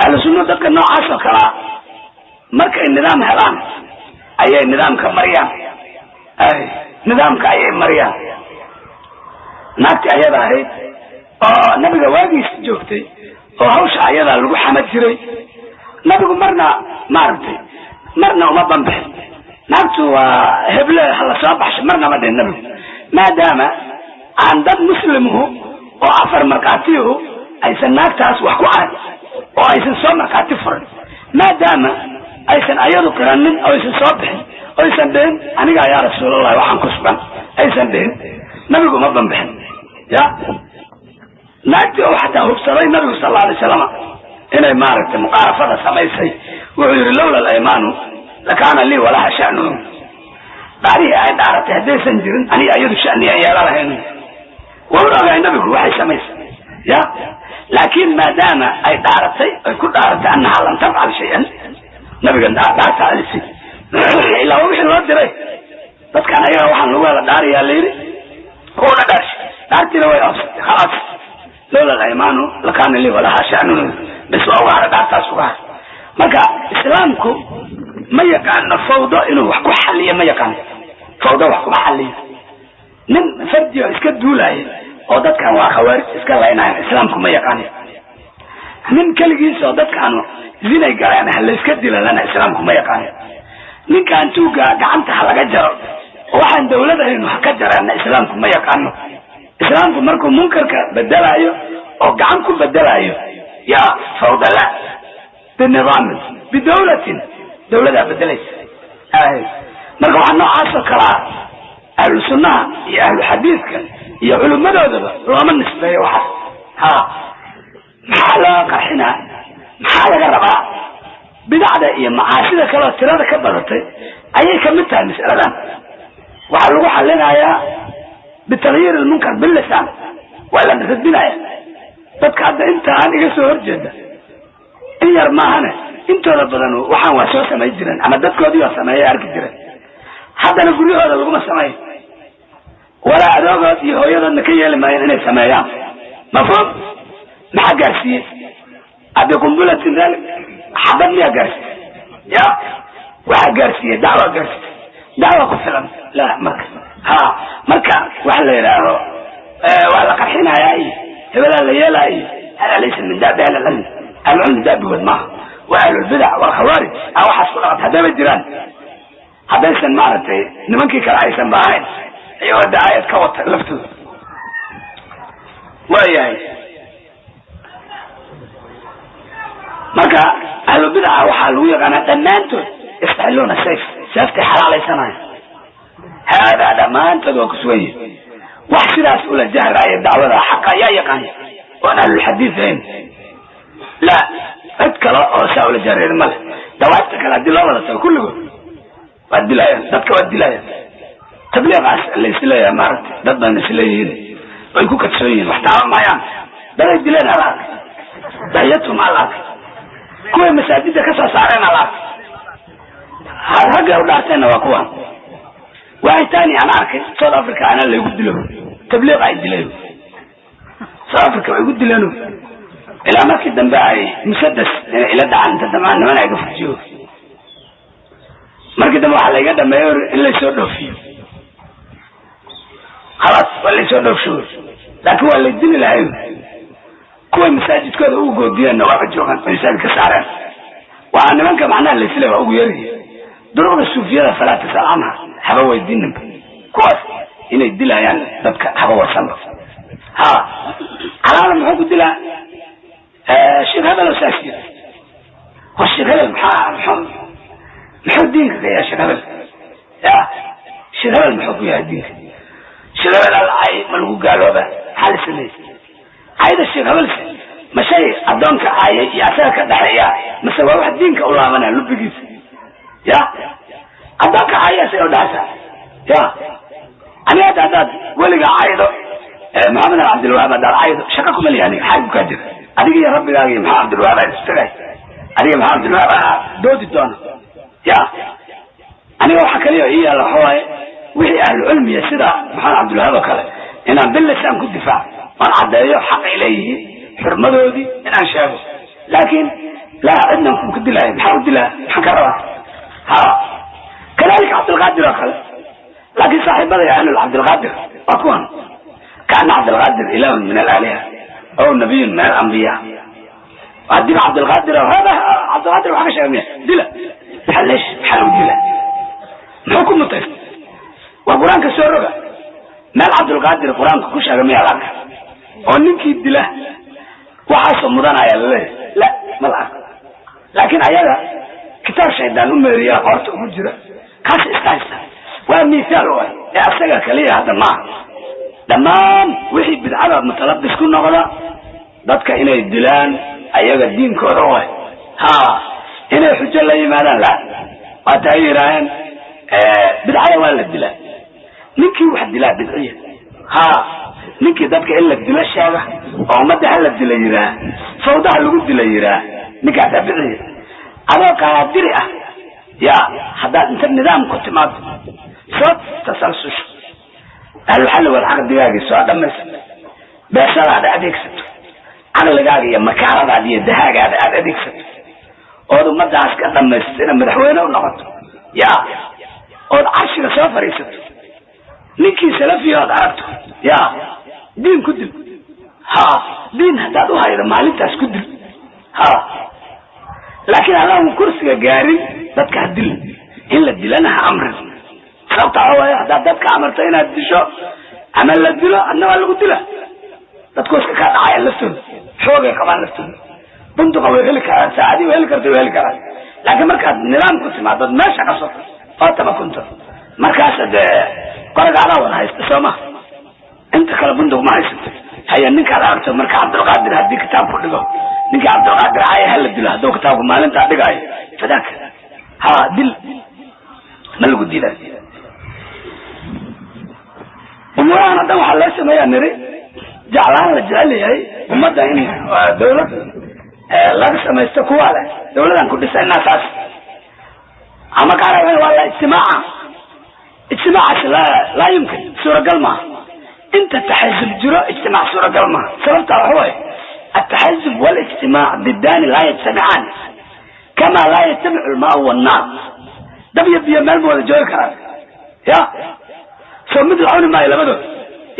Ahlu sunnuhu dadka noocaas oo kalea markay nidaam helaan ayay nidaamka mariyaan, ay nidaamka ayay mariyaan. Naagtii ayada ahayd oo nabiga waagiisa joogtay oo hawsha ayadaa lagu xamad jiray, nabigu marna maaragtay marna uma banbixin naagtu waa heble hala soo baxsho, marna ma dhihin nabigu, maadaama aan dad muslimuhu oo afar markhaatiyuhu aysan naagtaas wax ku arag oo aysan soo markhaati furin, maadaama aysan ayadu qiranin oo aysan soo bixin Oysan dhihin aniga yaa Rasuulallahi waxaan ku sugan, aysan dhihin, nabigu ma banbixin. Ya naagtii oo xataa hubsaday nabigu sal alla alay wasalam inay maaragtay muqaarafada samaysay, wuxuu yidhi lawla alaymaanu lakaana lii walaha sha'nu. Dhaarihii ay dhaaratay haddaysan jirin aniga iyadu sha'ni aan yeela lahayn. Waa ogaay nabigu waxay samaysay, ya laakiin maadaama ay dhaaratay, ay ku dhaaratay annaha lam tafcal shay-an, nabiga dhaarta alisi ilaa waa wixii loo diray dadkan ayaga waxaan lagu hela dhaariyaa la yidhi, una dhaarshi, dhaartiina way oofsatay, khalaas. Lawla alaymaanu lakaana lii walaha sha'nun, bas waa uga hara dhaartaas uga hara. Marka islaamku ma yaqaano fawdo inuu wax ku xaliyo, ma yaqaano fawdo wax kuma xaliyo. Nin fardi oo iska duulaya oo dadkan waa khawaarij iska laynayan islaamku ma yaqaano. Nin keligiis oo dadkaanu zinay galeen ha layska dilalana islaamku ma yaqaano. Ninkaan tuuga gacanta ha laga jaro oo waxaan dawladahaynu ha ka jareenna islaamku ma yaqaano. Islaamku markuu munkarka bedelayo oo gacan ku bedelayo, yaa fawda la binidaamin bidawlatin, dawladaa bedelaysa. Marka waxaa noocaas oo kalaa ahlu sunnaha iyo ahlu xadiidka iyo culimmadoodaba looma nisbeeyo waxaas. Ha maxaa loo qarxinaa? Maxaa laga rabaa? Bidacda iyo macaasida kaleo tirada ka badatay ayay kamid tahay mas'aladan. Waxaa lagu xalinayaa bitagyiir almunkar billisaan, waa la radinaya dadka hadda inta aan iga soo horjeeda in yar maahane, intooda badan waxaan waa soo samay jireen ama dadkoodii waa sameeyay arki jireen, haddana guryahooda laguma sameeyo, walaa adoogood iyo hooyadoodna ka yeeli maayeen inay sameeyaan. Mafhuum? Maxaa gaarsiiyey? Abi qumbulatin dalik xabad miyaa gaarsiiyey? Ya waxaa gaarsiiyey dacwa, gaarsiiyey dacwa ku filan. La marka ha marka waxa la yidhaaho waa la qarxinayaa iyo hebelaa la yeelaa iyo hada laysa min daabi ahli lcilm. Ahlucilmi daabigood maaha, waa ahlulbidac waalkhawaarij a waxaas ku dhaqanta haddayba jiraan, haddaysan maaragtay nimankii kale aysan ba ahayn iyagoo dacaayad ka wata laftooda. Waayahay, marka ahlubidaca waxaa lagu yaqaanaa dhammaantood yastaxiluuna sayf, seeftay xalaalaysanaya, haadaa dhammaantood waa ku sugan yihin. Wax sidaas ula jahraaya dacwada xaqa yaa yaqaana oon ahlulxadiid ahayn? La cid kale oo saa ula jahreer male. Dawaabta kale haddii loo wada tago kulligood waa dilayaan dadka, waa dilayaan. Tabliiqaas la isleeyahay maaragtay dad badan isleeyihiin way ku kadsoon yihiin, wax taaban maayaan. Daday dileen ala arkay, dahiyatum ala arkay, kuway masaajidda ka soo saareen ala arkay, raggay u dhaarteenna waa kuwan. Waaytaani aan arkay South Africa anaa laygu dilo, tabliiq ay dileen South Africa way igu dileen, ilaa markii dambe ay musadas inay ila dhacaan inta damcaan niman ay ga fujiyo. Markii dambe waxaa layga dhameeyo in laysoo dhoofiyo, khalaas waa laysoo dhoofsho, laakiin waa lay dili lahay. Kuway masaajidkooda ugu goodiyeenna waaba joogaan, way masaajid ka saareen. Waa nimanka macnaha laysle waa ugu yeeraya duruqda suufiyada, falaa tasal canha, haba weydiininba kuwaas inay dilayaan dadka, haba warsanba. Ha calaala muxuu ku dilaa sheekh hebel oo saas yiri? War sheekh hebel maxaa muxuu diinka ka yahay? Sheekh hebel ya sheekh hebel muxuu ku yahay diinka? Sheekh hebel alcay ma lagu gaalooba? Maxaa la sameeyey cayda sheekh hebel? Ma shay addoonka caayay iyo asaga ka dhexeeya mase waa wax diinka u laabanaya lubigiisa? Ya addoonka caaya say u dhexaysaa? Ya aniga hadda haddaad weligaa caydo Maxamed al Cabdilwahaab, haddaad caydo shaqa kuma lihi aniga, xaay ku kaa jira adiga iyo rabbigaaga iyo Maxamed Cabdilwahaab aa isu tagay, adiga Maxamed Cabdilwahaab aa doodi doona. Ya aniga waxa kaliya ii yaalla waxa waaye wixii ahlu cilmiya sida Maxamed Cabdilwahaab oo kale inaan bilisaan ku difaac oon caddeeyo xaqay leeyihiin, xurmadoodii inaan sheego, laakiin laa cidnan ku dilaayo. Maxaa u dilaa? Maxaan ka rabaa? Ha kadalika Cabdilqaadir oo kale, laakiin saaxiibada ahlul Cabdilqaadir waa kuwan kaana Cabdilqaadir ilahun min alaaliha aw nabiyun min alambiya. Haddiiba Cabdilqaadir hada Cabdilqaadir waxa ka sheegay miya dila? Maxaa leesh maxaa lagu dila? Muxuu ku mutaysta? Waa qur-aanka soo roga meel Cabdilqaadir qur-aanka ku sheega miyaa la arka oo ninkii dila waxaasoo mudanaya laleeyahay? La ma la arko, laakiin ayaga kitaab shaydaan u meeriyaa qoorta ugu jira. Kaas iska haysta waa mithaal waay ee asaga kaliya hadda maaha. Dhammaan wixii bidcada mutalabis ku noqda dadka inay dilaan ayaga diinkooda waay. Ha inay xujo la yimaadaan la waata ay yidhaaheen bidcada waa la dilaa, ninkii wax dilaa bidciya. Ha ninkii dadka in la dilo sheega oo ummadda ha la dila yiraa, fawdaha lagu dila yiraa, ninkaasaa bidciya. Adoo qaadiri ah ya haddaad inta nidaam ku timaado soo tasalsusho, ahluxalli wal caqdigaagii soo dhamaysato, beeshadaada adeegsato, caqligaaga iyo makaaradaada iyo dahaagaada aada adeegsato, ood ummadaas ka dhamaysato inaad madaxweyne u noqoto, ya ood carshiga soo fadhiisato, ninkii salafiya ood aragto ya diin ku dil. Ha diin haddaad u haydo maalintaas ku dil. Ha laakiin haddaan kursiga gaarin dadka ha dil, in la dilana ha amrin. Sababta waxa waaye haddaad dadka amarto inaad disho ama la dilo, adna waa lagu dila. Dadku iska kaa dhacayaan laftooda, xoogay qabaan laftooda, bunduqa way heli karaan, saacadii way heli karta, way heli karaan. Laakiin markaad nidaam ku timaado meesha qabsato oo tabakunto, markaas dee qoraga adaa wada haysta soo ma, inta kale bunduq ma haysato. Haya ninkaad aragto marka Cabdulqaadir haddii kitaabku dhigo, ninkii Cabdulqaadir caaya hala dilo, hadduu kitaabku maalintaa dhigaayo fadaaka ha dil, ma lagu dila. Umuurahan haddan waxaa loo sameeyaa niri jeclaan la jecel yahay ummadda in dawlad laga samaysto, kuwa leh dawladaan ku dhisaynaa saas ama qaar waa la ijtimaaca. Ijtimaacaas laa yumkin, suuragal maaha. Inta taxazub jiro ijtimaac suuragal maaha. Sababta waxa waaye ataxazub walijtimaac didaani laa yajtamicaan, kama laa yajtamicu almaau wannaar. Dab iyo biyo meel ma wada joogi karaan, ya soo mid la cuni maayo labadood.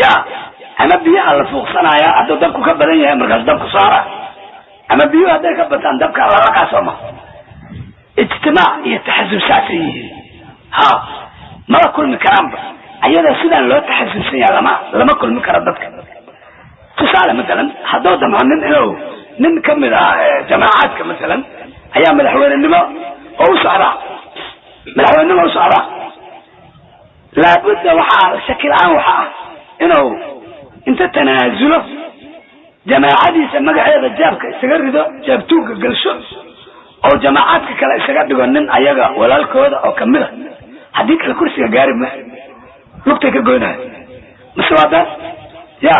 Ya ama biyaha la fuuqsanaya hadduu dabku ka badan yahay markaas dabku saara, ama biyuhu hadday ka bataan dabka lalaqaa soo ma. Ijtimaac iyo taxasub saasay yihiin, ha mala kulmi karaanba. Ayadoo sidaan loo taxasubsan yahay lama kulmi karo dadka. Tusaale masalan hadduu damco nin inuu nin kamid ah jamaacaadka masalan ayaa madaxweynenimo oo u socdaa, madaxweynenimo u socdaa, laabudda waxaa shaki la-aan waxa ah inuu inta tanaasulo jamaacadiisa magaceeda jaabka isaga rido, jaabtuugga galsho, oo jamaacaadka kale isaga dhigo nin ayaga walaalkooda oo kamid a. Haddii kale kursiga gaari ma lugtay ka goynayo. Mase waa been ya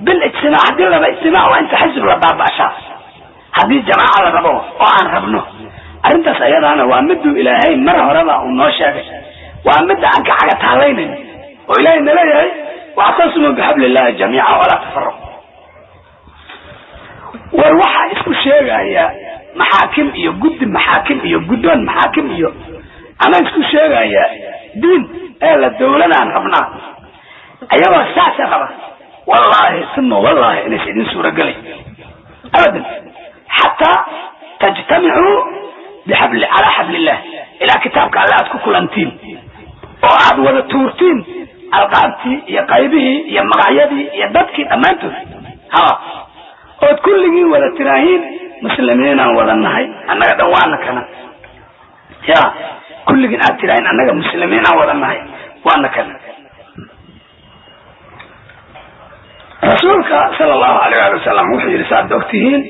bil ijtimaac. Haddii laba ijtimaac waa in taxasub la baaba'shaa haddii jamaaca la rabo oo aan rabno. Arrintaas ayadaana waa miduu Ilaahay mar horeba uu noo sheegay, waa midda aan ka caga taalaynayn oo Ilaahay naleeyahay wactasimuu bixablillahi jamiica walaa tafaraqu. War waxaa isku sheegaya maxaakim iyo guddi maxaakim iyo guddoon maxaakim iyo ama isku sheegaya diin ee la dawladaan rabnaa, ayagoo saasa raba, wallahi uma wallahi inaysa idin suuragelay abadan, xataa tajtamicuu bixabli calaa xablillah, ilaa kitaabka alle aad ku kulantiin oo aad wada tuurtiin alqaabtii iyo qaybihii iyo magacyadii iyo dadkii dhammaantood, ha ood kulligiin wada tiraahiin muslimiinaan wada nahay annaga dhan waana kana. Ya kulligiin aad tiraahiin annaga muslimiinaan wada nahay waana kana. Rasuulka sala allahu alayh ali wasalam wuxuu yidhi saad ogtihiin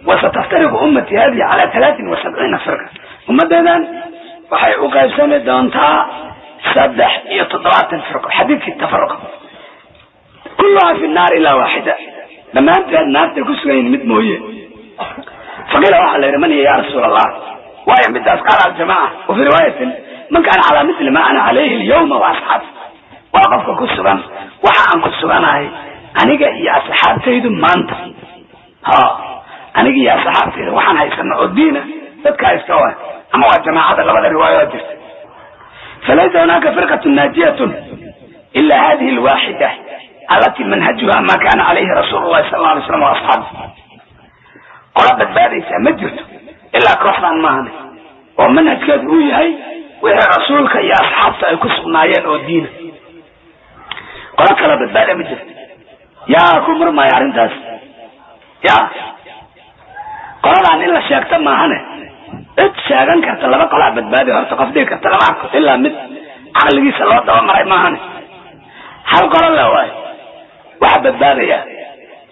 wasataftariqu ummatii hadihi calaa 73 firqa. Ummaddeedan waxay u qaybsami doontaa 73 firqo. Xadiidkii tafaruqa kulluhaa fi nnaar ilaa waaxida, dhammaanteed naartay ku sugan yihin mid mooye. Faqiila waxaa la yidhi man hiya ya rasuul allah, waayo midaas? Qaala aljamaca. Wa fii riwaayatin man kaana calaa mithli ma ana calayhi alyawma wa asxaabi, waa qofka ku sugan waxa aan ku suganahay aniga iyo asxaabtaydu maanta. Ha aniga iyo asxaabtayda waxaan haysano oo diina dadka haysta waay, ama waa jamaacada, labada riwaayadood jirta. Falaysa hunaaka firqatun naajiyatun ila hadihi alwaaxida alati manhajuha ma kana calayhi rasuulu llahi sala alla alay slam wa asxaabi. Qola badbaadaysaa ma jirto ilaa kooxdan maahane oo manhajkeedu uu yahay wixii rasuulka iyo asxaabta ay ku sugnaayeen oo diina. Qolo kala badbaada ma jirto. Yaa ku murmaya arrintaas? Ya qoladaan in la sheegto maahane Cid sheegan karta laba qolaa badbaadi horta qof dhigi karta lama arko, ilaa mid caqligiisa loo dabamaray maahane. Hal qolo la waayo waxa badbaadaya.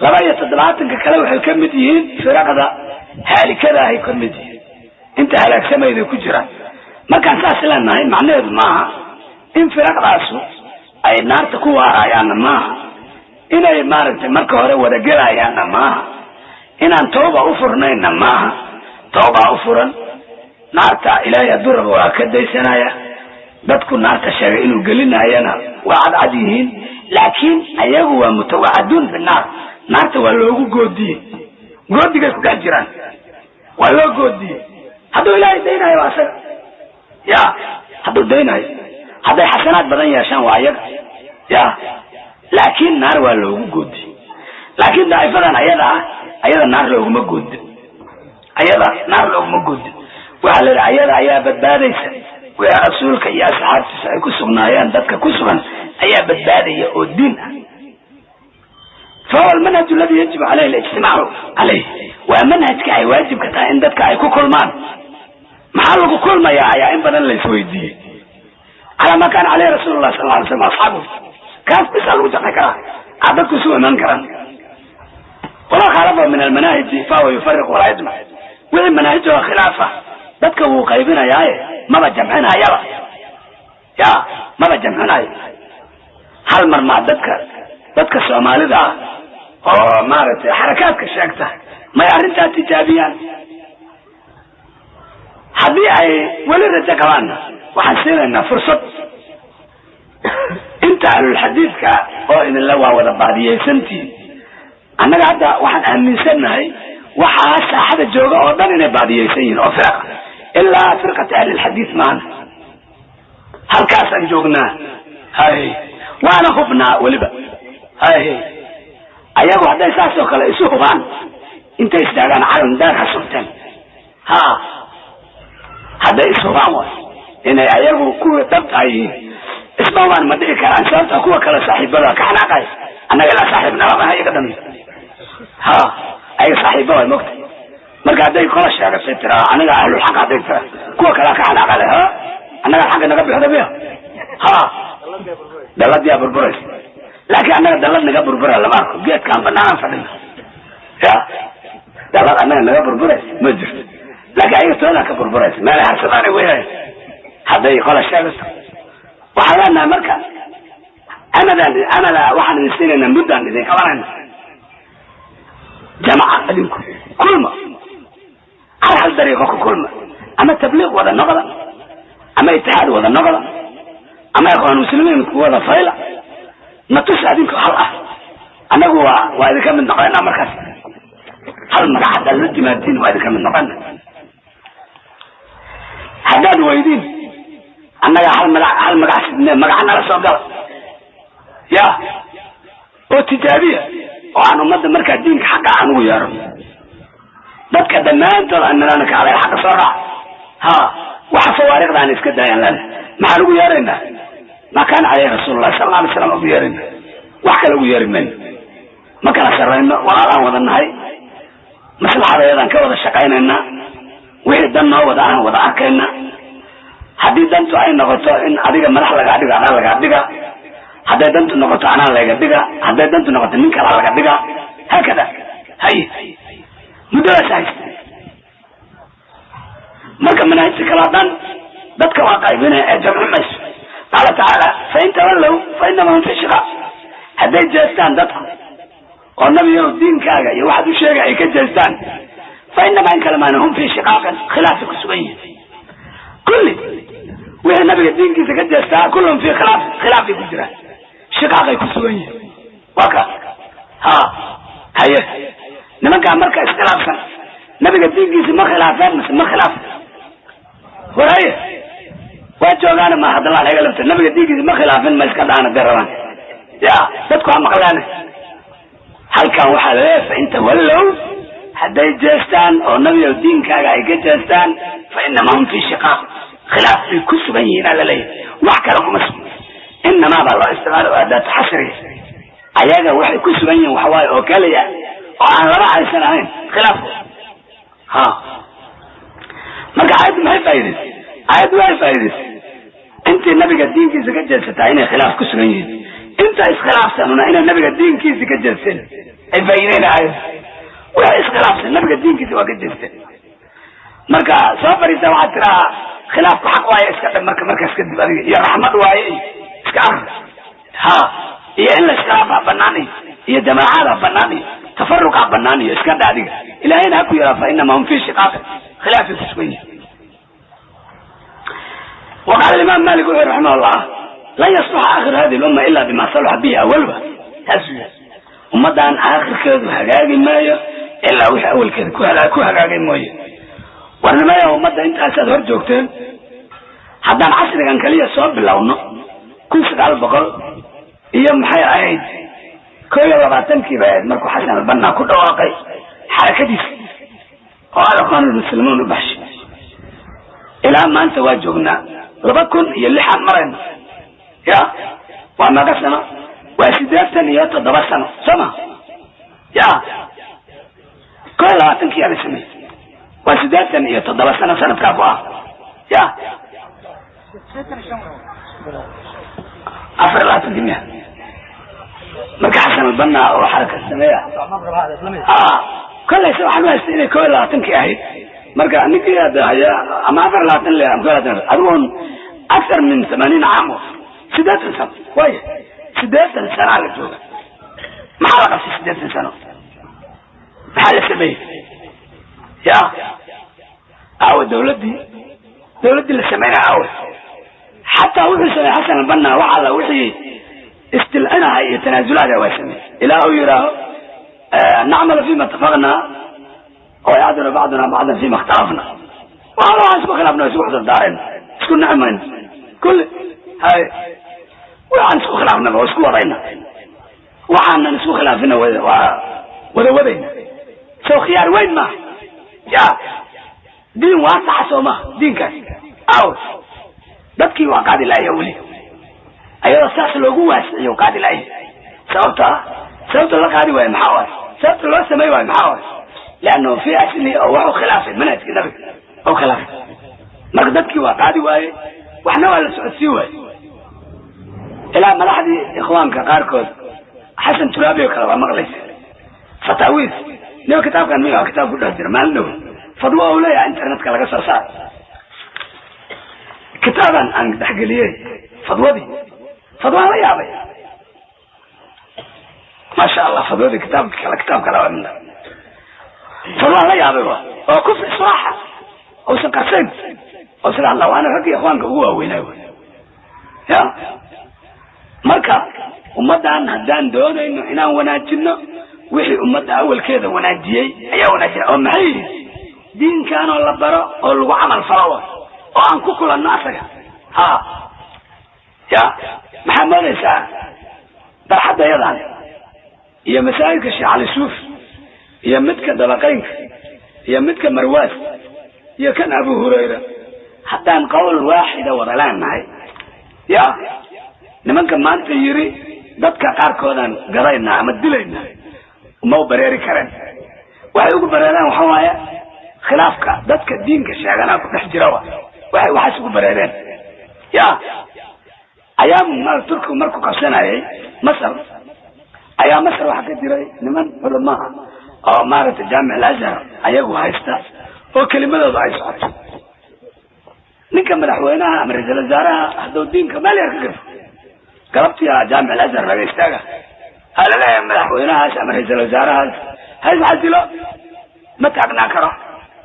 72-ka kale waxay ka mid yihiin firaqda haalikada ahay ka mid yihiin, inta halaagsamayday ku jiraan. Markaan saas leenahay macnaheedu maaha in firaqdaasu ay naarta ku waarayaanna maaha, inay maaragtay marka hore wadagelayaanna maaha, inaan tawba u furnaynna maaha. Tawbaa u furan, naarta ilaahay hadduu rabo waa ka daysanaya. Dadku naarta sheegay inuu gelinayana waa cadcad yihiin, laakiin ayagu waa mutawacaduun binaar. Naarta waa loogu goodiyey, goodigay ku dhex jiraan, waa loo goodiyey. Hadduu ilaahay daynayo waa asaga, ya hadduu daynayo, hadday xasanaad badan yeeshaan waa ayaga, ya laakiin naar waa loogu goodiyey. Laakiin daa'ifadan ayada ah, ayada naar looguma goodin, ayada naar looguma goodin. Waxaa la yidhi ayada ayaa badbaadaysa, wixii rasuulka iyo asxaabtiisa ay ku sugnaayeen dadka ku sugan ayaa badbaadaya oo diin ah. Fahuwa almanhaj aladi yajibu caleyhi alijtimaacu caleyh, waa manhajka ay waajibka tahay in dadka ay ku kulmaan. Maxaa lagu kulmayaa ayaa in badan la isweydiiyey. Calaa ma kaana caleyhi rasuulullah sal alla alay slam asxaabuhu, kaas bisaa lagu jamci karaa, aa dadku isu iman karaan. Wamaa khaalafa min almanaahiji fahuwa yufariq walaa yajmac. Wixii manaahijoo khilaafa dadka wuu qaybinayaaye, maba jamcinayaba, ya maba jamcinayo. Hal mar maa dadka soomaalida ah oo maaragtay xarakaadka sheegta may arrintaa tijaabiyaan? Haddii ay weli rajo qabaanna waxaan siinaynaa fursad. Inta ahlulxadiidka oo idinla waa wada baadiyaysantihin, annaga hadda waxaan aaminsannahay waxaa saaxada jooga oo dhan inay baadiyaysan yihiin oo firaqa, ilaa firqata ahlilxadiid maana. Halkaasaan joognaa, hay waana hubnaa weliba. Hay ayagu hadday saas oo kale isu hubaan, intay istaagaan calan daar ha surteen. Ha hadday ishubaan waay inay ayagu kuwii dhabta yihiin, isma hubaan ma dhici karaan, sababta kuwa kale saaxiibada ka xanaaqay. Annaga ilaa saaxiib nalamaha iyaga dhami, ha ayaga saaxiiba waay mogta. Marka hadday kola sheegatay tiraa aniga ahlulxaq, hadday tira kuwa kalea ka xanaaqale, ha annaga xagga naga bixda miya, ha daladiyaa burburaysa. Laakiin annaga dalad naga burbura lama arko, geedkaan banaanaan fadhina, ya dalad annaga naga burburaysa ma jirto. Laakiin ayaga toodaa ka burburaysa, meelay harsadaanay weyahay hadday qola sheegato. Waxaan leenahay marka anadan anada waxaan idin siinaynaa, muddaan idin qabanayna, jamaca adinku kulma, hal hal dariiqo ku kulma, ama tabliiq wada noqda, ama itixaad wada noqda, ama ikhwaan muslimiin ku wada fayla, natus adinku hal ah, annagu waa idinka mid noqonaa. Markaas hal magac haddaad la timaadiin waa idinka mid noqona. Haddaad weydiin annaga hal magac, hal magac sidne magaca nala soo gala, ya oo tijaabiya, oo aan ummadda markaa diinka xaqa aan ugu yeero dadka dhammaantood aan nalana kaalay xaqa soo raac. Ha waxa fawaariqda aan iska daayaan lana maxaan ugu yeeraynaa? Ma kaana caleyhi rasuulullah sala alla alay slam ugu yeerayna, wax kale ugu yeeri mayno. Ma kala sarrayno, walaalaan wada nahay, maslaxadeedaan ka wada shaqaynaynaa, wixii dan noo wada aan wada arkayna. Haddii dantu ay noqoto in adiga madax lagaa dhigo, anaa lagaa dhiga. Hadday dantu noqoto anaa layga dhiga, hadday dantu noqoto nin kalaa laga dhiga, haakada. Hay muddadaas haysta. Marka manaahijta kaloo dhan dadka waa qaybinaya ee jamci mayso. Qaala tacaala fain tawallow fa inama hum fi shiqaaq. Hadday jeestaan dadku oo nabiyow diinkaaga iyo waxaad u sheegay ay ka jeestaan, fa inamaa in kale maana hum fii shiqaaqin, khilaafay ku sugan yihiin. Kulli wixii nabiga diinkiisa ka jeestaa kullum fii khilaaf, khilaafay ku jiraan, shiqaaqay ku sugan yihiin. Waa ka ha haye nimankaa marka iskhilaafsan nabiga diinkiisa ma khilaafeen mise ma khilaaf? War haye waa joogaana ma hadlaan ayaga lafta nabiga diinkiisa ma khilaafin, ma iska dhaana dee rabaan, ya dadku ha maqlaane. Halkan waxaa laleeyahay fa in tawallow, hadday jeestaan oo nabiga diinkaaga ay ka jeestaan, fa inamaa hum fii shiqaaq, khilaaf bay ku sugan yihiin aa laleeyahay, wax kale kuma sugna. Inamaa baa loo isticmaala oo adaatu xasriga, ayaga waxay ku sugan yihiin waxawaaye oo keliya oo aan laba aysan ahayn khilaaf. Ha Marka aayaddu maxay faa'iidaysay? Aayaddu waxay faa'iidaysay intii nabiga diinkiisa ka jeedsataa inay khilaaf ku sugan yihiin, inta iskhilaafsanuna inay nabiga diinkiisa ka jeedseen ay faa'iideyna aayaddu. Waxay iskhilaafsan nabiga diinkiisa waa ka jeesteen. Marka soo fariisa waxaad tiraa khilaafku xaq waaye iska dhab, marka markaas kadib adiga iyo raxmad waaye iyo iska akri ha, iyo in la iskhilaafaa banaan iyo jamaacadaa banaan iyo tafaruqaa banaan iyo iska dha adiga. Ilaahayna ha ku yiraa fa inama hum fii shiqaaqin, khilaafay ku sugan yihin. وقال الإمام مالك رحمه الله لن يصلح آخر هذه الأمة إلا بما صلح به أولها. تسوية ummaddan aakhirkeedu hagaagi maayo ilaa wixii awalkeeda ku hagaagay mooye. Warnimaya ummadda intaasaad hor joogteen, haddaan casrigan kaliya soo bilowno 1900 iyo maxay ahayd 21-kii bay ahayd markuu Xasan Albanna ku dhawaaqay xarakadiisa oo al-Ikhwaan al-Muslimuun u baxshay. Ilaa maanta waa joognaa 2006 marayna, ya waa meeqa sano? Waa 87 sano, soo ma? Ya 21-kii ala sameeyey, waa 87 sano sanadkaa ku ah, ya 24-kii miya marka Xasan Albanna oo xaraka sameeya kollayse waxaan u haystay inay 21-kii ahayd. Marka ninkii hadda haya ama 24 le ama 21, adigoon akthar min 80 caam, 80 sano waaya, 80 sanaa la jooga. Maxaa la qabtay 80 sano? Maxaa la sameeyey? Ya aawe dawladdii la sameynaya aawe? Xataa wuxuu sameeyey Xasan Albanna wax alla wixii istilcinaha iyo tanaasulaada waa sameeyey, ilaa uu yidhaaho nacmalu fima itafaqna ويعذر بعضنا بعضا فيما اختلفنا. والله isku khilaafna, isku cudurdaarayna, isku nicmayna, kulli hay waxaan isku khilaafnaba waa isku wadayna, waxaanan isku khilaafina waa wada wadayna. Soo khiyaar weyn maaha? Ya diin waasaxa soo maaha diinkaas? Aw dadkii waa qaadi laaya weli, ayadoo saas loogu waasiciyo qaadi laaya. Sababta sababta la qaadi waayo maxaa waay? Sababta loo samey waayo maxaa waay? لأنه في أصله أو هو خلاف منهج النبي أو خلاف. marka dadkii waa qaadi waaye, waxna waa la socodsii waaye ilaa madaxdii ikhwaanka qaarkood, Xasan Turaabi oo kale waa maqlaysa fataawiis niba kitaabkan miya kitaab ku dhex jira maalin dhow fadwo uu leeyahay internetka laga soo saaro kitaaban aan dhexgeliyey fadwadii, fadwaan la yaabay, maasha Allah. Fadwadii kitaabka kale, kitaab kale waa mina fadwaan la yaabay wa oo kufri israaxa uusan qarsayn oo sida Allah waana raggii ikhwaanka ugu waaweynay ya. Marka ummaddan haddaan doonayno inaan wanaajino, wixii ummadda awalkeeda wanaajiyey ayaa wanaajina oo maxay yihiin? Diinkanoo la baro oo lagu camal falo oo aan ku kulanno asaga. Ha ya maxaa moodaysaa barxadda yadan iyo masaajidka Sheekh Cali Suufi iyo midka dabaqaynka iyo midka Marwaas iyo kan Abu Hurayra haddaan qowl waaxida wada leenahay? Ya nimanka maanta yiri dadka qaarkoodaan gadaynaa ama dilaynaa uma u bareeri kareen. Waxay ugu bareereen waxa waaye khilaafka dadka diinka sheeganaa ku dhex jira wa waxay waxaas ugu bareereen. Ya ayaa mar Turkigu markuu qabsanayay Masar, ayaa Masar waxaa ka jiray niman culamaha oo maaragtay Jaamic Alazhar ayagu haysta oo kelimadooda ay socoto. Ninka madaxweynaha ama ra-iisul wasaaraha hadduu diinka meel yar ka gafo, galabtii Jaamic Alazhar laga istaaga ha laleeyahay madaxweynahaas ama ra-iisul wasaarahaas ha isxasilo, ma taagnaan karo,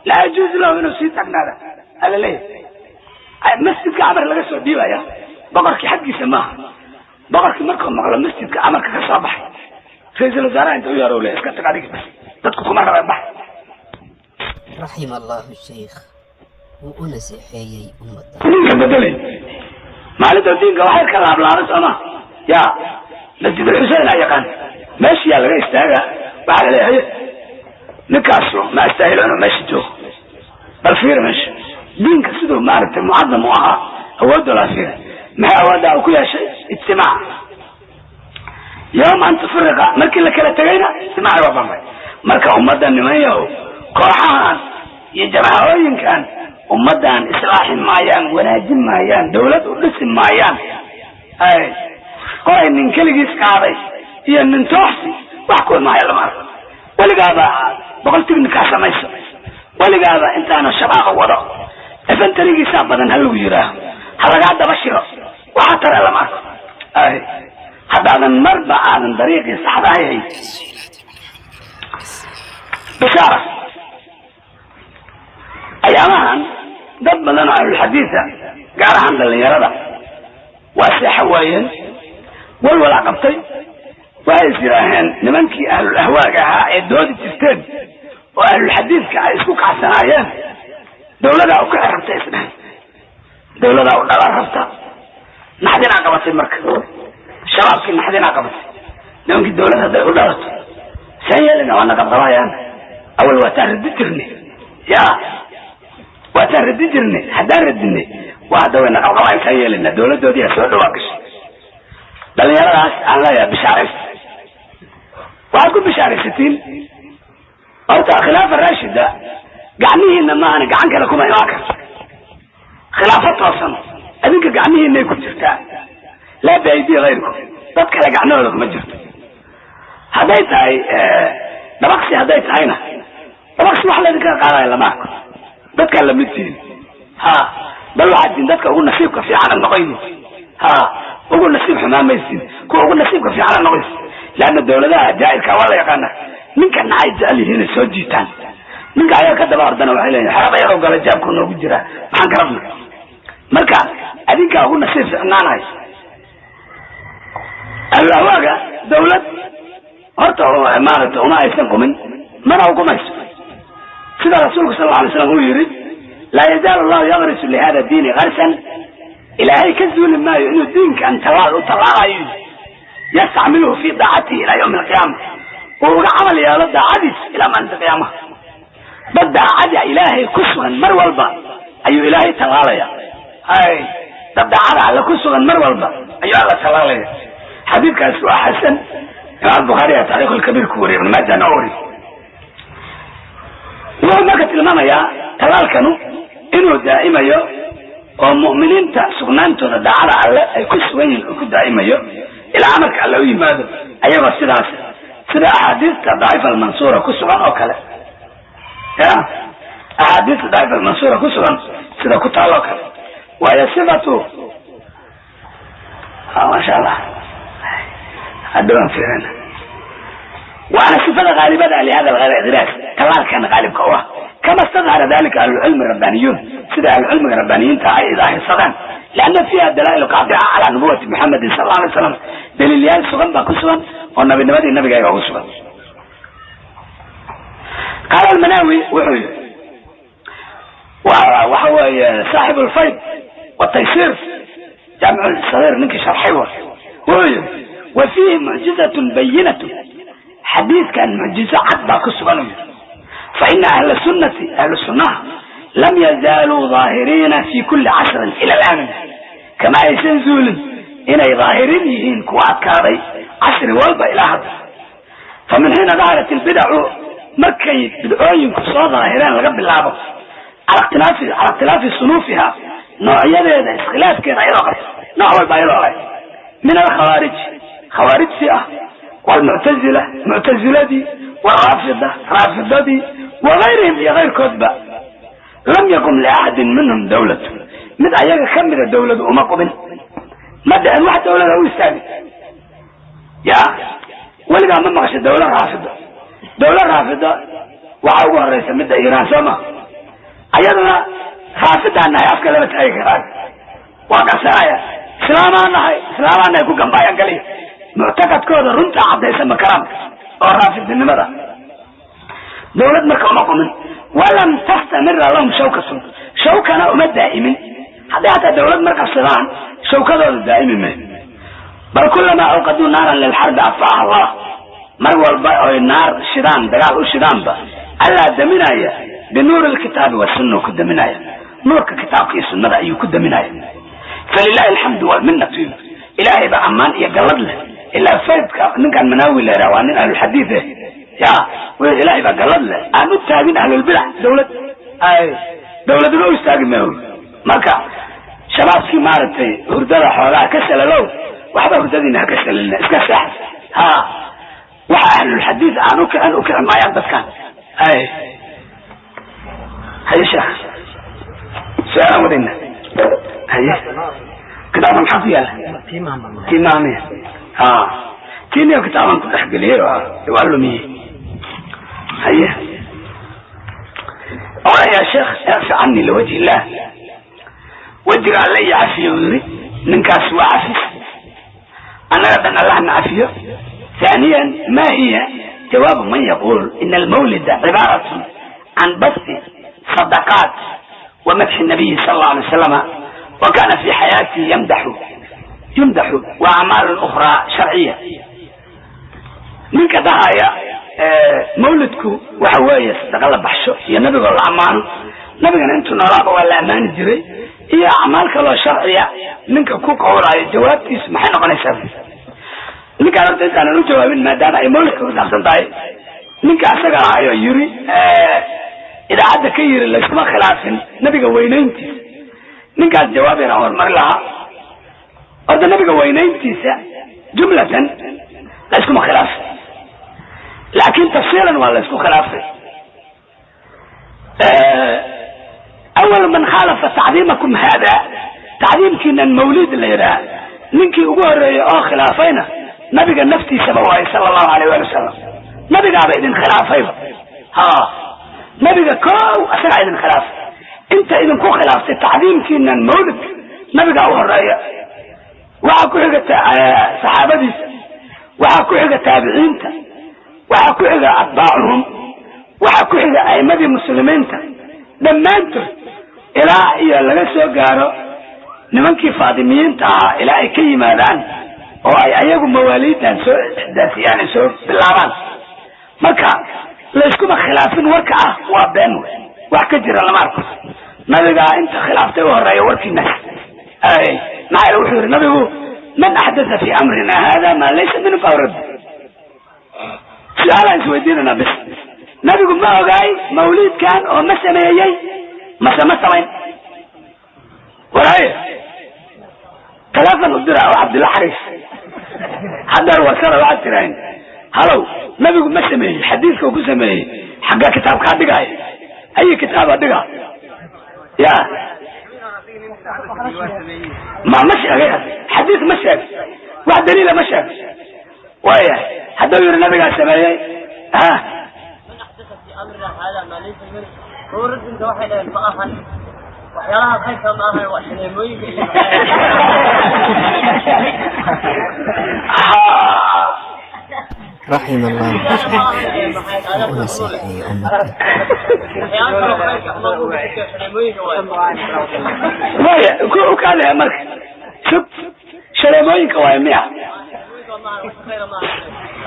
laa yajuuzu lahu inuu sii taagnaada ha laleeyahay. Masjidka amar laga soo dhiibaya boqorkii xaggiisa maaha. Boqorkii markuu maqlo masjidka amarka ka soo baxay, ra-iisul wasaaraha inta u yaaro le iska tag adiga, bas dadku kuma rabeen, bax. Raxima allahu sheikh, wuu u naseexeeyey ummadda. Diinka bedelay maalinta diinka waxay ka laablaabay sooma? Ya Masjid Alxusein aa yaqaan meeshiyaa laga istaaga, waxaa la leeyahay ninkaasu ma astaahilo inuu meesha joogo. Bal fiir meesha diinka siduu maaragtay mucadam u ahaa, awoodda laa fiira maxay awooddaa uu ku yeeshay? Ijtimaac yawma an tufriqa, markii la kala tegayna ijtimaaci waa bambay. Marka ummadda nimanyahow, kooxahan iyo jamaacooyinkan Ummaddan islaaxi maayaan, wanaajin maayaan, dawlad u dhisi maayaan. Ay qoray nin keligiis qaaday iyo nin tooxsi wax ku imaaya lama arko. Weligaaba 100 tignikaa samayso, weligaaba intaanu shabaaqa wado, efentarigiisaa badan ha lagu yidhaaho, ha lagaa daba shiro, waxaa tare lama arko. Ay haddaadan marba aadan dariiqii saxda ahayn. Bishaara ayaamahan dad badan oo ahlulxadiida, gaar ahaan dhalinyarada, waa seexa waayeen, walwalaa qabtay. Waxay is yidhaaheen nimankii ahlul ahwaaga ahaa ee doodi jirteen oo ahlulxadiidka ay isku kacsanaayeen, dawladaa u kici rabta, isdhahen dawladaa u dhala rabta. Naxdinaa qabatay marka shabaabkii, naxdinaa qabatay nimankii. Dawlad hadday u dhalato saan yeelina, waana qabqabayaan. Awal waataan radi jirnay, ya waataan radi jirnay, haddaan radinay waa hadda wayna qabqabayan, saan yeelina, dawladoodii soo dhawaa gashay. Dhalinyaradaas aan leeyahay, bishaaraysta. Waxaad ku bishaaraysatiin horta khilaafa raashida gacmihiina maahana, gacan kale kuma imaan karto. Khilaafo toosan adinka gacmihiinay ku jirtaa, laa biaydii kayrku, dad kale gacmahooda kuma jirto. Hadday tahay dabaqsi, hadday tahayna dabaqsi wax laydinkaga qaadaya lama arko, dadkaa lamid tihin. Ha bal waxaad tihin dadka ugu nasiibka fiicana noqoyni, ha ugu nasiib xumaamaysin, kuwa ugu nasiibka fiicana noqoysi. Leanna dawladaha jaa'irka waa la yaqaana, ninka nacay jecel yihiinay soo jiitaan, ninka ayaga ka daba ordana waxay leeyihin xerada yaroo gala jaabku noogu jiraa, maxaan ka rabna? Marka adinkaa ugu nasiib ficnaanahay. Ahlulahwaaga dawlad horta maaragta uma aysan qumin, mana uqumayso. Sida rasuulku sal alla alay slam uu yidhi, laa yazaalu allahu yagrisu lihada diini garsan, ilaahay ka zuuli maayo inuu diinkan tallaal u tallaalayo, yastacmiluhu fi daacatihi ilaa yawmi alqiyaama, uu uga camal yeelo daacadiis ilaa maalinta qiyaamaha. Dad daacada ilaahay ku sugan mar walba ayuu ilaahay tallaalaya. Ay dad daacada alle ku sugan mar walba ayuu alla tallaalaya. Xadiidkaas waa xasan, imaam Bukhaari aa taarikh lkabiir ku wariya, Ibn Maajahna oo wariy. Wuxuu marka tilmaamayaa tallaalkanu inuu daa'imayo oo mu'miniinta sugnaantooda daacada alle ay ku sugan yihiin uu ku daa'imayo ilaa amarka alle u yimaado, ayagoo sidaas sida axaadiista daciif almansuura ku sugan oo kale, ya axaadiista daciif almansuura ku sugan sida ku taal oo kale. Waayo sifatu, maasha Allah, hadda waan fiirina, waana sifada haalibada lihada alghiraas, tallaalkan qaalibka u ah, kama istadhara dalika ahlucilmi rabbaaniyuun, sida ahlucilmiga rabbaaniyiinta ay daahirsadaan, lianna fiiha dalaa'ilu qaadica calaa nubuwati Muxamedin sal alla alay slam, daliilyaal sugan baa ku sugan oo nabinimadii nabiga ugu sugan. Qaala almanaawi, wuxuu yihi, waxa weeye saaxibu lfayd wataysiir, jaamic sagiir ninkii sharxay, wa wuxuu yihi wa fiihi mucjizatun bayinatu, xadiidkan mucjizo cad baa ku sugan. U yiri fa ina ahla sunnati, ahlu sunnaha, lam yazaaluu daahiriina fi kuli casrin ila alaan, kama aysan zuulin inay daahiriin yihiin kuwa adkaaday casri walba ilaa hadda. Fa min xiina daharat ilbidacu, markay bidcooyinku soo daahireen laga bilaabo, cala ikhtilaafi sunuufiha, noocyadeeda iskhilaafkeeda ayadoo qabta, nooc walba ayadoo leh, min alkhawaarij, khawaarijtii ah, waalmuctazila, muctaziladii, waraafida, raafidadii, wagayrihim, iyo kayrkoodba, lam yakun liaxadin minhum dawlatu, mid ayaga ka mida dawladu uma qubin, ma dhicin wax dawlada u istaagin. Ya weligaa ma maqashay dawla raafida? Dawla raafida waxaa ugu horeysa midda Iiraan, soo ma? Ayaduna raafidaan nahay afka lama taagi karaan, waa qarsanaya, islaamaan nahay, islaamaan nahay ku gambaayaan kaliya, muctaqadkooda runta caddaysa ma karaan oo raafidinimada. Dawlad marka uma qumin, walam tastamira lahum shawkatun, shawkana uma daa'imin. Hadday hataa dawlad mar qabsadaan, shawkadooda daa'imi may, bal kulamaa awqaduu naaran lilxarbi adfaaha Allah, mar walba oy naar shidaan, dagaal u shidaanba, allaa daminaya binuuri lkitaabi wasunna ku daminaya, nuurka kitaabka iyo sunnada ayuu ku daminaya. Falilahi alxamdu walminatu, ilaahay baa ammaan iyo gallad leh. Ilaa faydka ninkan manaawi la yidhaha waa nin ahlulxadiid eh, ya w ilaahay baa gallad leh aan u taagin ahlulbidac dawlad. Ay Dawladuna u istaagi maayo. Marka shabaabkii maaragtay hurdada xoolaha ka salalow, waxba hurdadiina ha ka salalina, iska seex. Ha waxa ahlulxadiid aan u kicin u kici maayaan dadkan. Ay haye sheekh, su-aalaan wadayna. Haye, kitaabka maxaa ku yaala? Timaamiya. Ha, tiimiya kitaabaan ku dhexgeliyey, waa lumiyey. Haye, ya sheekh, icfi cani liwajhi illah, wejiga alle iyo cafiyo uu yiri ninkaas waa cafis, annaga dhan allahna cafiyo. ثانيا، ما هي جواب من يقول إن المولد عبارة عن بث صدقات ومدح النبي صلى الله عليه وسلم، وكان في حياته يمدح وأعمال أخرى شرعية؟ ninka dhahaya mawlidku waxa weeye sadaqa la baxsho iyo nabigoo la ammaano, nabigana intuu noolaaba waa la ammaani jiray, iyo acmaal kaloo sharciya, ninka ku qowlaayo jawaabtiisu maxay noqonaysaa? Ninkaan horta intaanan u jawaabin, maadaama ay mawlidka ku saabsan tahay, ninka asaga ahaayoo yiri idaacadda ka yiri layskuma khilaafin nabiga weynayntiisa, ninkaas jawaab yaraan hormari lahaa. Horta nabiga weynayntiisa jumlatan layskuma khilaafin, laakin tafsiilan waa laysku khilaafay. Awal man khaalafa tacdiimakum hada, tacdiimkiinan mawlid la yidhaah, ninkii ugu horreeyey oo khilaafayna nabiga naftiisaba waaye sala allahu alayh waali wasalam. Nabigaaba idin khilaafayba. Ha, nabiga kow asagaa idin khilaafay. Inta idinku khilaaftay tacdiimkiinan mawlidka nabigaa u horeeya, waxaa ku xiga saxaabadiisa, waxaa ku xiga taabiciinta, waxaa ku xiga atbaacuhum, waxaa ku xiga a'imadii muslimiinta dhammaantood, ilaa iyo laga soo gaaro nimankii faadimiyiinta ahaa, ilaa ay ka yimaadaan oo ay ayagu mawaaliidan soo ixdaasiyaan ay soo bilaabaan. Marka layskuma khilaafin warka ah waa been wey, wax ka jira lama arko. Nabigaa inta khilaaftay u horeeya warkiinaas. Ay maxaa yeele wuxuu yihi nabigu: "Man axdatha fi amrina hada ma laysa minhu fahuwa radd." Su-aalaan isweydiinana bis: nabigu ma ogaay mawliidkan oo ma sameeyey mase ma samayn? Warhaye, telefon u dira oo Cabdilla Xariif haddeer warsada, waxaad tirahin: "Halow, nabigu ma sameeyey? Xadiiska uu ku sameeyey xagga kitaabkaa dhigaayo, ayi kitaaba dhiga?" Ya, ma sheegay xadiis? Ma sheegay wax daliila? Ma sheegay. Waya, hadduu yihi nabigaa sameeyey ha. من أحدث في أمرنا هذا ما ليس منه هو رد. انت waxay dhaheen ma ahan waxyaalaha khayrka, ma ahan waa shaneemooyinka iyo رحم الله الشيخ oo u naseexeeyey ummadda. Waxyaalaha kaloo khayrka ma uu ka shaneemooyinka waay. Waya, ku ukaadaya marka sug, shareemooyinka waay miya? Shaneemooyinka ma ahan, wax khayra ma ahan.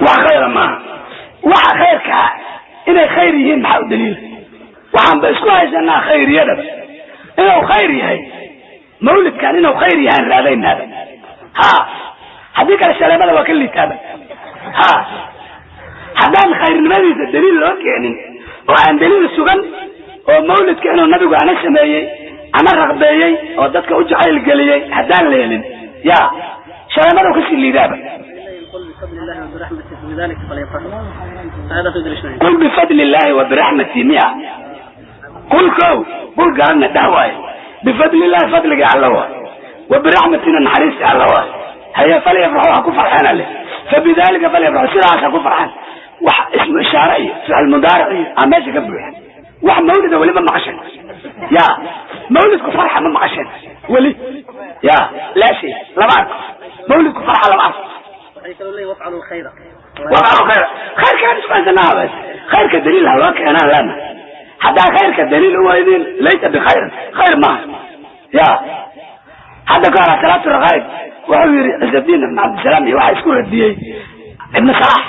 Wax khayra maaha. Waxa khayrkaa inay khayr yihiin maxaa u daliila? Waxaan ba isku haysanaa khayriyadaba inuu khayr yahay mawlidkan, inuu khayr yahaan raadaynaaba. Ha, haddii kale shaleemada waa ka liitaaba. Ha, haddaan khayrnimadiisa daliil loo keenin oo aan daliil sugan oo mawlidka inuu nabigu ana sameeyey ama raqbeeyey oo dadka u jacayl geliyey haddaan la helin, ya shaleemada kasii liidaaba. قل بفضل الله وبرحمته فبذلك فليفرحوا هذا تدري شنو؟ قل بفضل الله وبرحمته miya? قل kow qul garanna dheh waaye. بفضل الله fadliga alla waay, وبرحمته na naxariista alla waay. Haye, فليفرحوا ha ku farxeen alle. فبذلك فليفرحوا sidaas ha ku farxeen. Wax ismu ishaare iyo ficil mudaaric iyo aa meesha ka buuxa. Wax mawlida weli ma maqasheen? Ya, mawlidku farxa ma maqasheen weli? Ya, laa shay, lama arko mawlidku farxa, lama arko. Waxay kaloo leeyihin وافعلوا الخير. وافعلوا خير, khayrkaan isku haysanaa bas. Khayrka daliil ha loo keenaan lana. Haddaa khayrka daliil u waydin, laysa bikhayr, khayr maaha. Ya, hadda ka hora salaatu raqaa'ib wuxuu yidhi Ciisadiin ibn Cabdisalaam iyo waxaa isku radiyey Ibnu Salax.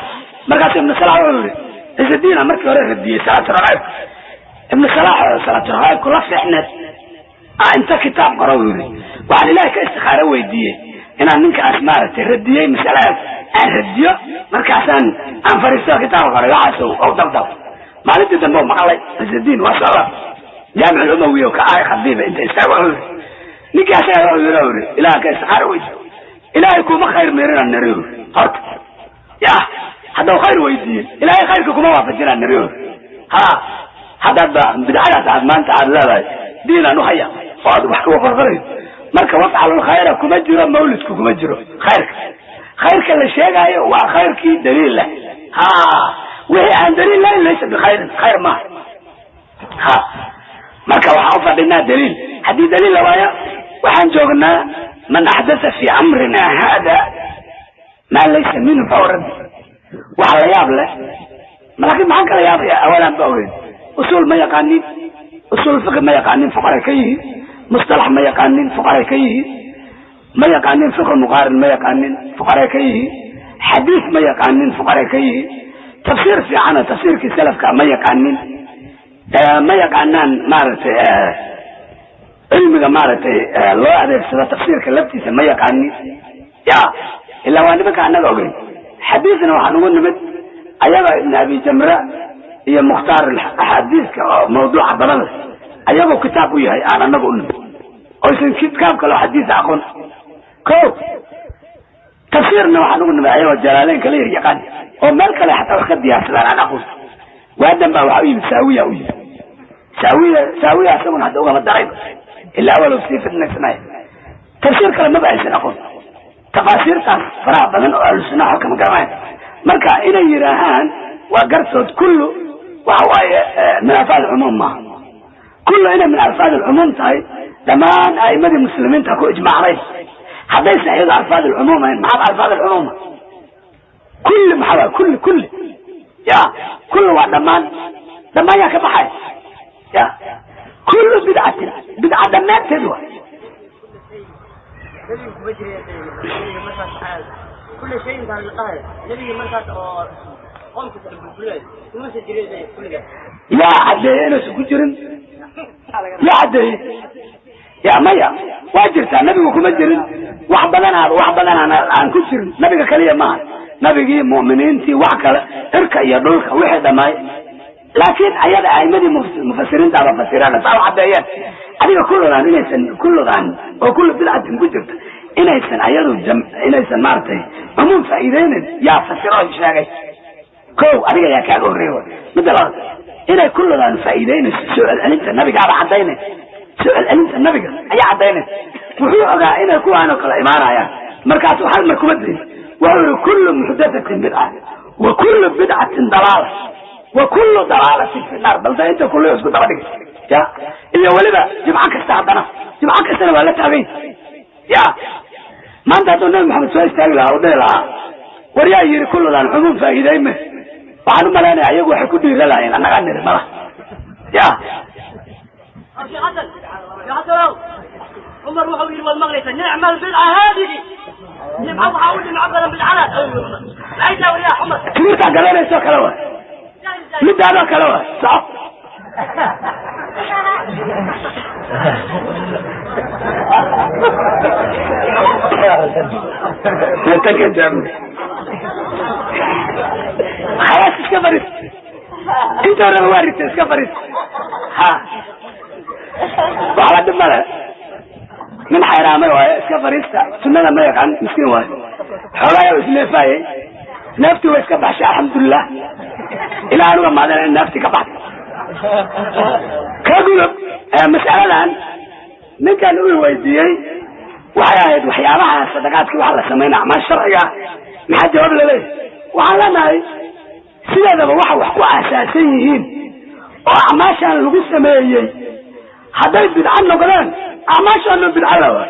Markaasu Ibnu Salax wuxuu yidhi Ciisadiina markii hore radiyey salaatu raqaa'ib, Ibnu Salax oo salaatu raqaa'ibku la fiicneed inta kitaab qoro uu yidhi: "Waxaan Ilaahay ka istikhaaro weydiiyey inaan ninkaas maaragtay radiyey masaladaas aan radiyo." Markaasaan aan fariisto kitaab qoray, waxaas ou dabdab. Maalintii dambe u maqlay Ciisadiin waa soo laab. Jaamic Umawi oo ka ahay khadiiba inta istaago ninkii asaga wuxuu yiri Ilaah ka istikhara weydiiyo, Ilaahay kuma khayr meerina nariyo horta ya hadduu khayr weydiiyo Ilaahay khayrka kuma waafajinaa nariyo. Ha haddaad ba bidcadaas aad maanta aad leedahay diinaan u haya oo aad wax kuga farfarayso. Marka wafcalu khayra kuma jiro, mawlidku kuma jiro. Khayrka khayrka la sheegaayo waa khayrkii daliil leh. Ha wixii aan daliil lahayn laysa bikhayrin, khayr maaha. Ha marka waxaan u fadhinaa daliil, haddii daliil la waayo waxaan joognaa man axdatha fi amrina hada maa laysa minhu fahuwa radd. Wax la yaab leh, laakiin maxaan kala yaabaya? Awalan ba ogeyn usuul ma yaqaanin, usuul fiqi ma yaqaanin, fuqaray ka yihiin. Mustalax ma yaqaanin, fuqaray ka yihiin. Ma yaqaanin fiqh muqaarin, ma yaqaanin, fuqaray ka yihiin. Xadiis ma yaqaanin, fuqaray ka yihiin. Tafsiir fiican oo tafsiirkii salafka ma yaqaanin, ma yaqaanaan maaragtay cilmiga maaragtay loo adeegsado tafsiirka laftiisa ma yaqaanin. Ya ilaa waa nimanka annaga ogeyn. Xadiisna waxaan ugu nimid ayaga Ibn Abi Jamra iyo Mukhtaar axaadiiska oo mawduuca badan leh ayagoo kitaab u yahay aan annaga u nimid oysan kitaab kaloo xadiis aqoon. Ko tafsiirna waxaan ugu nimid ayagoo Jalaaleyn kala yar yaqaan oo meel kale xataa wax ka diyaarsadaan aan aqoon. Waadan baa waxa u yimid Saawiya u yimid Saawiya, Saawiya isaguna hadda ugama darayba ilaa awalow sii fidnaysanaya. Tafsiir kale maba aysan aqoon, tafaasiirtaas faraha badan oo ahlu sunnaha kama garanayan. Marka inay yidhaahaan waa gartood kullu waxa waaye min alfaad alcumuum maaha. Kullu inay min alfaad alcumuum tahay dhammaan a'imadii muslimiinta ku ijmaacday. Haddaysan iyadu alfaad alcumuum ahayn maxaaba alfaad alcumuuma? Kulli maxaa waay? Kulli kulli ya kulli waa dhammaan, dhammaan yaa ka baxay ya kullu bidcatin, bidca dhammaanteed waa Nebiga kuma jiray nebiga markaas kulli shay intaan la dhahay nebiga markaas oo qoomkiisa la burburinayo kumase jiray kulligaas. Yaa caddeeye inuusan ku jirin? Yaa caddeeye? Ya maya waa jirtaa nabigu kuma jirin. Wax badanaaba wax badan aan ku jirin nabiga kaliya maaha, nabigii mu'miniintii wax kale cirka iyo dhulka wixii dhammaay. Laakiin ayada a'imadii mufasiriintaaba fasiraan saa u caddeeyeen. Adiga kulludan inaysan kulludan oo kullu bidcatin ku jirta inaysan ayadu inaysan maaragtay cumuum faa'iideynin yaa fasiro sheegay. Kow adiga yaa kaaga horreeya. Midda labaad inay kulludan faa'iideynayso soo celcelinta nabigaaba caddaynay, soo celcelinta nabiga ayaa caddaynay. Wuxuu ogaa inay kuwaan oo kale imaanayaan, markaasuu hal mar kuma dayin. Wuxuu yihi kullu muxdathatin bidca wa kullu bidcatin dalaala wa kullu dalaalatin fi naar. Balse inta kullu isku daba dhigay ya iyo weliba jimco kasta, haddana jimco kastana waa la taagay. Ya maanta hadduu Nabi Maxamed soo istaagi lahaa oo dhihi lahaa war yaa yidhi kulludan cumuum faa'iideyme, waxaan u malaynaya ayagu waxay ku dhiira lahaayeen annagaa niri mala ya. Sheekh Xasan, Sheekh Xasanow, Cumar wuxuu yidhi waad maqlaysaa nicma albidca haadihi, nimco waxaa u nimco badan bidcadaas. Maxay tahay waryaa Cumar? Timirtaa gadanayso kale waay, midaadoo kale waay soco. Khalaas iska fariis, inta horeba waa rigta, iska fariis. Ha waxba dhib male, nin xayraamay waaye, iska fariista. Sunnada ma yaqaan, miskiin waaye, xoolaayaa isneefaayey, neeftii way iska baxshay alxamdulilah. Ilaa anuga maadan in neeftii ka baxday ka gudub. Mas'aladan ninkan uu weydiiyey waxay ahayd waxyaabaha sadaqaadkii waxa la sameynaa acmaal sharciga maxaa jawaab laleeyahay? Waxaan leenahay sideedaba waxa wax ku aasaasan yihiin oo acmaashaan lagu sameeyey hadday bidco noqdeen acmaashaano bidco la waay.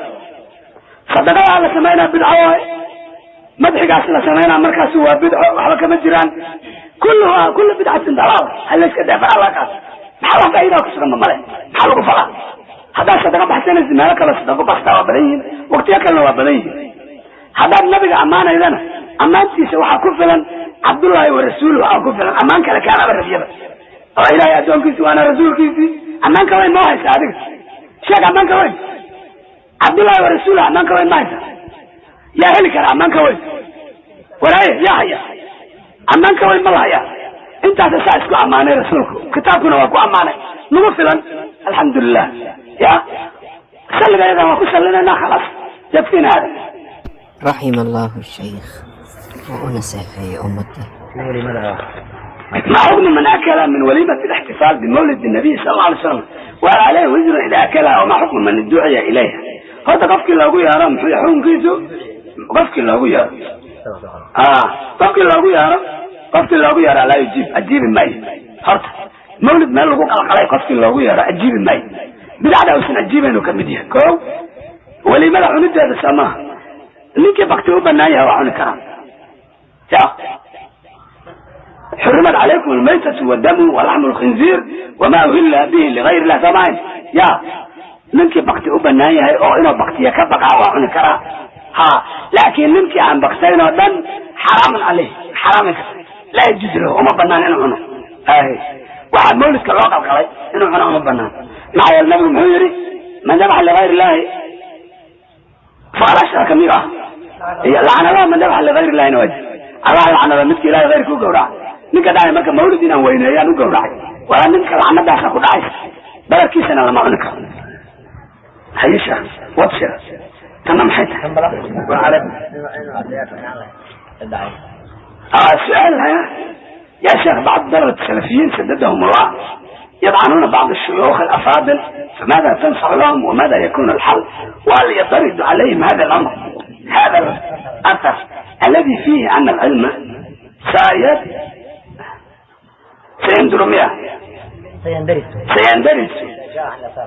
Sadaqadaa la sameynaa bidco waay, madxigaas la sameynaa markaas waa bidco, waxba kama jiraan. Kulluha kullu bidcatin dalaal, ha layska deefara laga qaado. Maxaa wax faa'iidaa ku sugan ma male? Maxaa lagu falaa? Haddaad sadaqa baxsanaysid meelo kale sadaqa baxtaa waa badan yihiin, waqtiyo kalena waa badan yihiin. Haddaad nabiga ammaanaydana ammaantiisa waxaa ku filan Cabdullaahi wa rasuuluhu aa ku filan, ammaan kale kaanaba rabiyaba oo Ilaahay addoonkiisi waana rasuulkiisii. Ammaan ka weyn ma haysa adiga sheeg, ammaan ka weyn Cabdullaahi wa rasuuluhu ammaan ka weyn ma haysa? Yaa heli kara ammaan ka weyn? Waraaye yaa haya ammaan ka weyn ma la hayaa? Intaasa saa isku ammaanay rasuulku, kitaabkuna waa ku ammaanay, nagu filan. Alxamdulilah ya salliga waan ku sallinayna, khalaas, yakfina hada. رحم الله الشيخ ونصيحة أمته. ما حكم من أكل من وليمة الاحتفال بمولد النبي صلى الله عليه وسلم وهل عليه وزر إذا أكلها وما حكم من ادعي إليها؟ هذا qofkii loogu yeero muxuu xukunkiisu? Qofkii loogu yeero, qofkii loogu yeero, qofkii loogu yeero laa yujiib, ajiibi maayo. Horta mawlid meel lagu qalqalay qofkii loogu yeero ajiibi maayo, bidacda uusan ajiibaynu ka mid yahay. Ko weliimada cunideeda soo maaha, ninkii bakti u banaan yahay waa cuni karaa. Ya حرمت عليكم الميتة والدم ولحم الخنزير وما أهل به لغير الله سمعين. يا ninkii bakti u banaan yahay oo inuu baktiya ka baqaa waa cuni karaa ha, laakiin ninkii aan baktayn oo dhan xaraamun caleyh, xaraamin ka laa yajuuz lahu, uma banaan inuu cuno. Waxaa mawlidka loo qalqalay inuu cuno uma banaan. Maxaa yeele nabigu muxuu yidhi? Man dabaxa ligayr illahi faqad ashraka miyu ah iyo lacnadaha man dabaxa ligayr illahina waajib Allah lacnada midka ilahay hayrka u gawraca. Ninka dhacay marka mawlid inaan weyneeyaan u gawracay waa ninka lacnadaasa ku dhacaysa, badarkiisana lama cuni karo. Haye sheekh, wad sheekh, tanna maxay tahay? سؤال يا شيخ، بعض طلبة السلفيين سددهم الله يطعنون بعض الشيوخ الأفاضل، فماذا تنصح لهم وماذا يكون الحل؟ وهل يطرد عليهم هذا الأمر، هذا الأثر الذي فيه أن العلم سيندر مئة سيندرس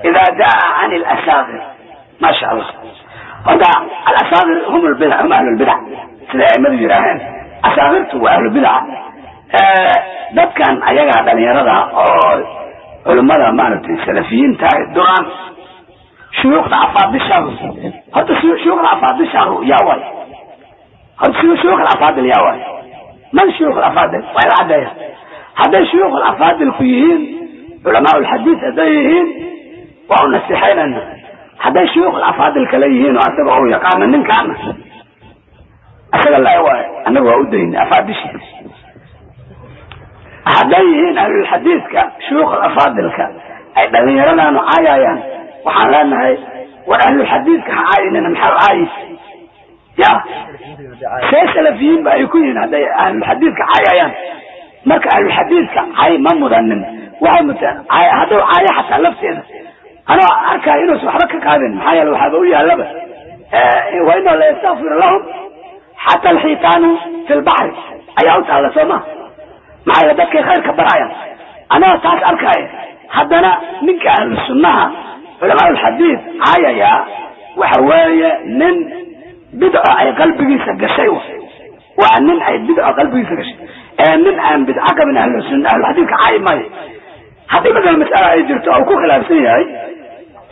إذا جاء عن الأساغر؟ ما شاء الله. هذا الأساغر هم البدع، هم أهل البدع، sida aimadu yidhaaheen asaagirtu waa ahlu bidca. Dadkan ayagaa dhalinyarada oo culimmada maaragtay salafiyiinta ay duraan shuyuukhda afaadishahu, horta shuyuukhda afaadishahu yaa waay? Horta shuyuukh afaadil yaa waay? Man shuyuukh afaadil waa ila caddeeya. Hadday shuyuukh afaadilku yihiin culamaa ulxadiis hadday yihiin waa u nasiixaynayna. Hadday shuyuukh afaadil kale yihiin oo asaga uu yaqaano ninkaana asaga laa waayo, annaga waa u dayna afaadishi. Hadday yihiin ahlulxadiidka shuyuukh afaadilka ay dhallinyaradaanu caayayaan, waxaan leenahay war ahlulxadiidka ha caayinina, maxaa caayi ya see salafiyiin ba ay ku yihiin hadday ahlulxadiidka caayayaan? Marka ahlulxadiidka cay ma mudanin, waxay mutaan hadduu caayo xataa lafteeda anoo arkaayo inuusan waxba ka qaadin. Maxaa yeele waxaaba u yaalaba wa inahu la yastakfiru lahum xata alxiitaanu fi lbaxri ayaa u taalla, soo ma? Maxaa yeele dadkay khayrka barayaan. Anagoo taas arkaayo haddana ninka ahlu sunnaha culamaa ulxadiid caayayaa waxa weeye nin bidco ay qalbigiisa gashay, waa nin ay bidco qalbigiisa gashay ee nin aan bidco qabin ahlu sunna ahluxadiidka caayi maayo. Haddii masala mas'ala ay jirto oo ku khilaafsan yahay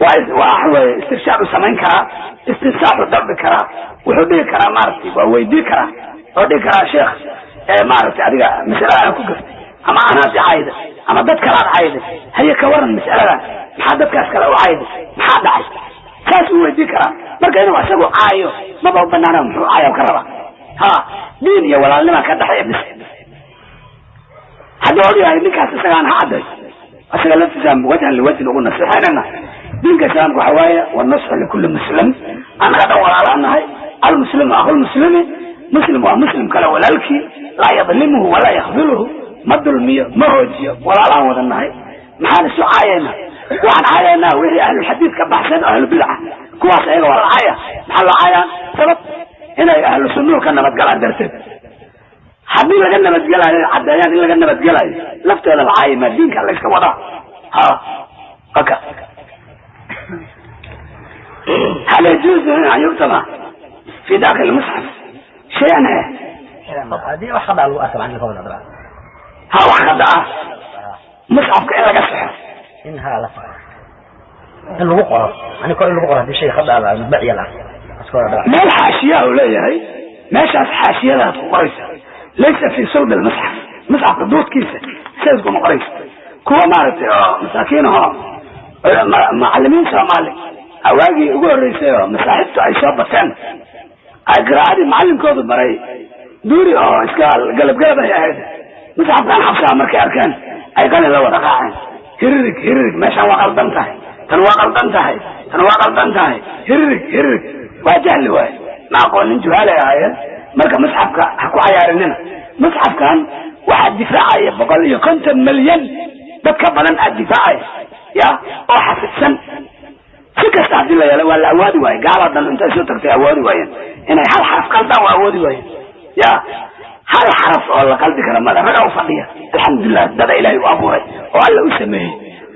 waa waxa weeye istirshaad u samayn karaa, istinsaaxu dalbi karaa, wuxuu dhihi karaa maaragtay waa weydii karaa oo dhihi karaa sheekh maaragtay adiga masalada aan ku gaftay ama anaad cayda ama dad kalaad cayday, haye ka waran mas'aladan, maxaa dadkaas kale u cayday, maxaa dhacay? Saas uu weydii karaa. Marka inuu isagu caayo maba u banaana, muxuu caayo ka rabaa? Ha diin iyo walaalnima ka dhexeeya bis. Haddii og yahay ninkaas isagaan ha cadday, isaga laftiisa wajhan liwajhin ugu nasiixaynayna. Diinka islaamka waxa waaye wanasxu likulli muslim, annaga dhan walaalaan nahay. Almuslimu akhulmuslimi, muslim waa muslim kale walaalkii, laa yadlimuhu walaa yakdiluhu, ma dulmiyo ma hoojiyo, walaalaan wada nahay. Maxaan isu caayaynaa? Waxaan caayaynaa wixii ahlulxadiid ka baxsan oo ahlubidca, kuwaas ayaga waa la caaya. Maxaa loo caayaa? Sabab inay ahlu sunnuhu ka nabadgalaan darteed. Haddii laga nabadgelaayo caddeeyaan in laga nabadgelaayo laftooda la caayi maa, diinka la iska wadaa ha oka. هل يجوز أن يكتب في داخل المصحف شيئا؟ هذه wax khada lagu arkay macallin ha wax khada ah musxafka in laga saxo in ha la saxo in lagu qoro ani kor in lagu qoro hadii shay khada ah madbaciya la meel xaashiya uu leeyahay, meeshaas xaashiyadaad ku qoraysa, laysa fi sulbi lmusxaf, musxafka duudkiisa sidaas kuma qoraysa. Kuwa maaragtay oo masaakiin ahoo macallimiin soomaali awaagii ugu horreysay oo masaaxibtu ay soo bateen ay qiraa'adii macallinkoodu baray duuri oo iska galabgalab ay ahayd musxafkan xabsaha markay arkeen ay qalin la wada qaaceen. Hiririg hiririg, meeshaan waa qaldan tahay, tan waa qaldan tahay, tan waa qaldan tahay, hiririg hiririg. Waa jahli waaye, ma aqoonin, juhaalay ahaayeen. Marka musxafka ha ku cayaarinina. Musxafkan waxaa difaacaya 150 milyan, dad ka badan aad difaacaya ya oo xafidsan. Si kasta haddii la yeelo waa la awoodi waaye. Gaalaa dhan intay soo tagtay awoodi waayeen inay hal xaraf qaldaan, waa awoodi waayeen. Ya hal xaraf oo la qaldi kara mada ragaa u fadhiya. Alxamdulilah, dada ilaahay u abuuray oo alla u sameeyey.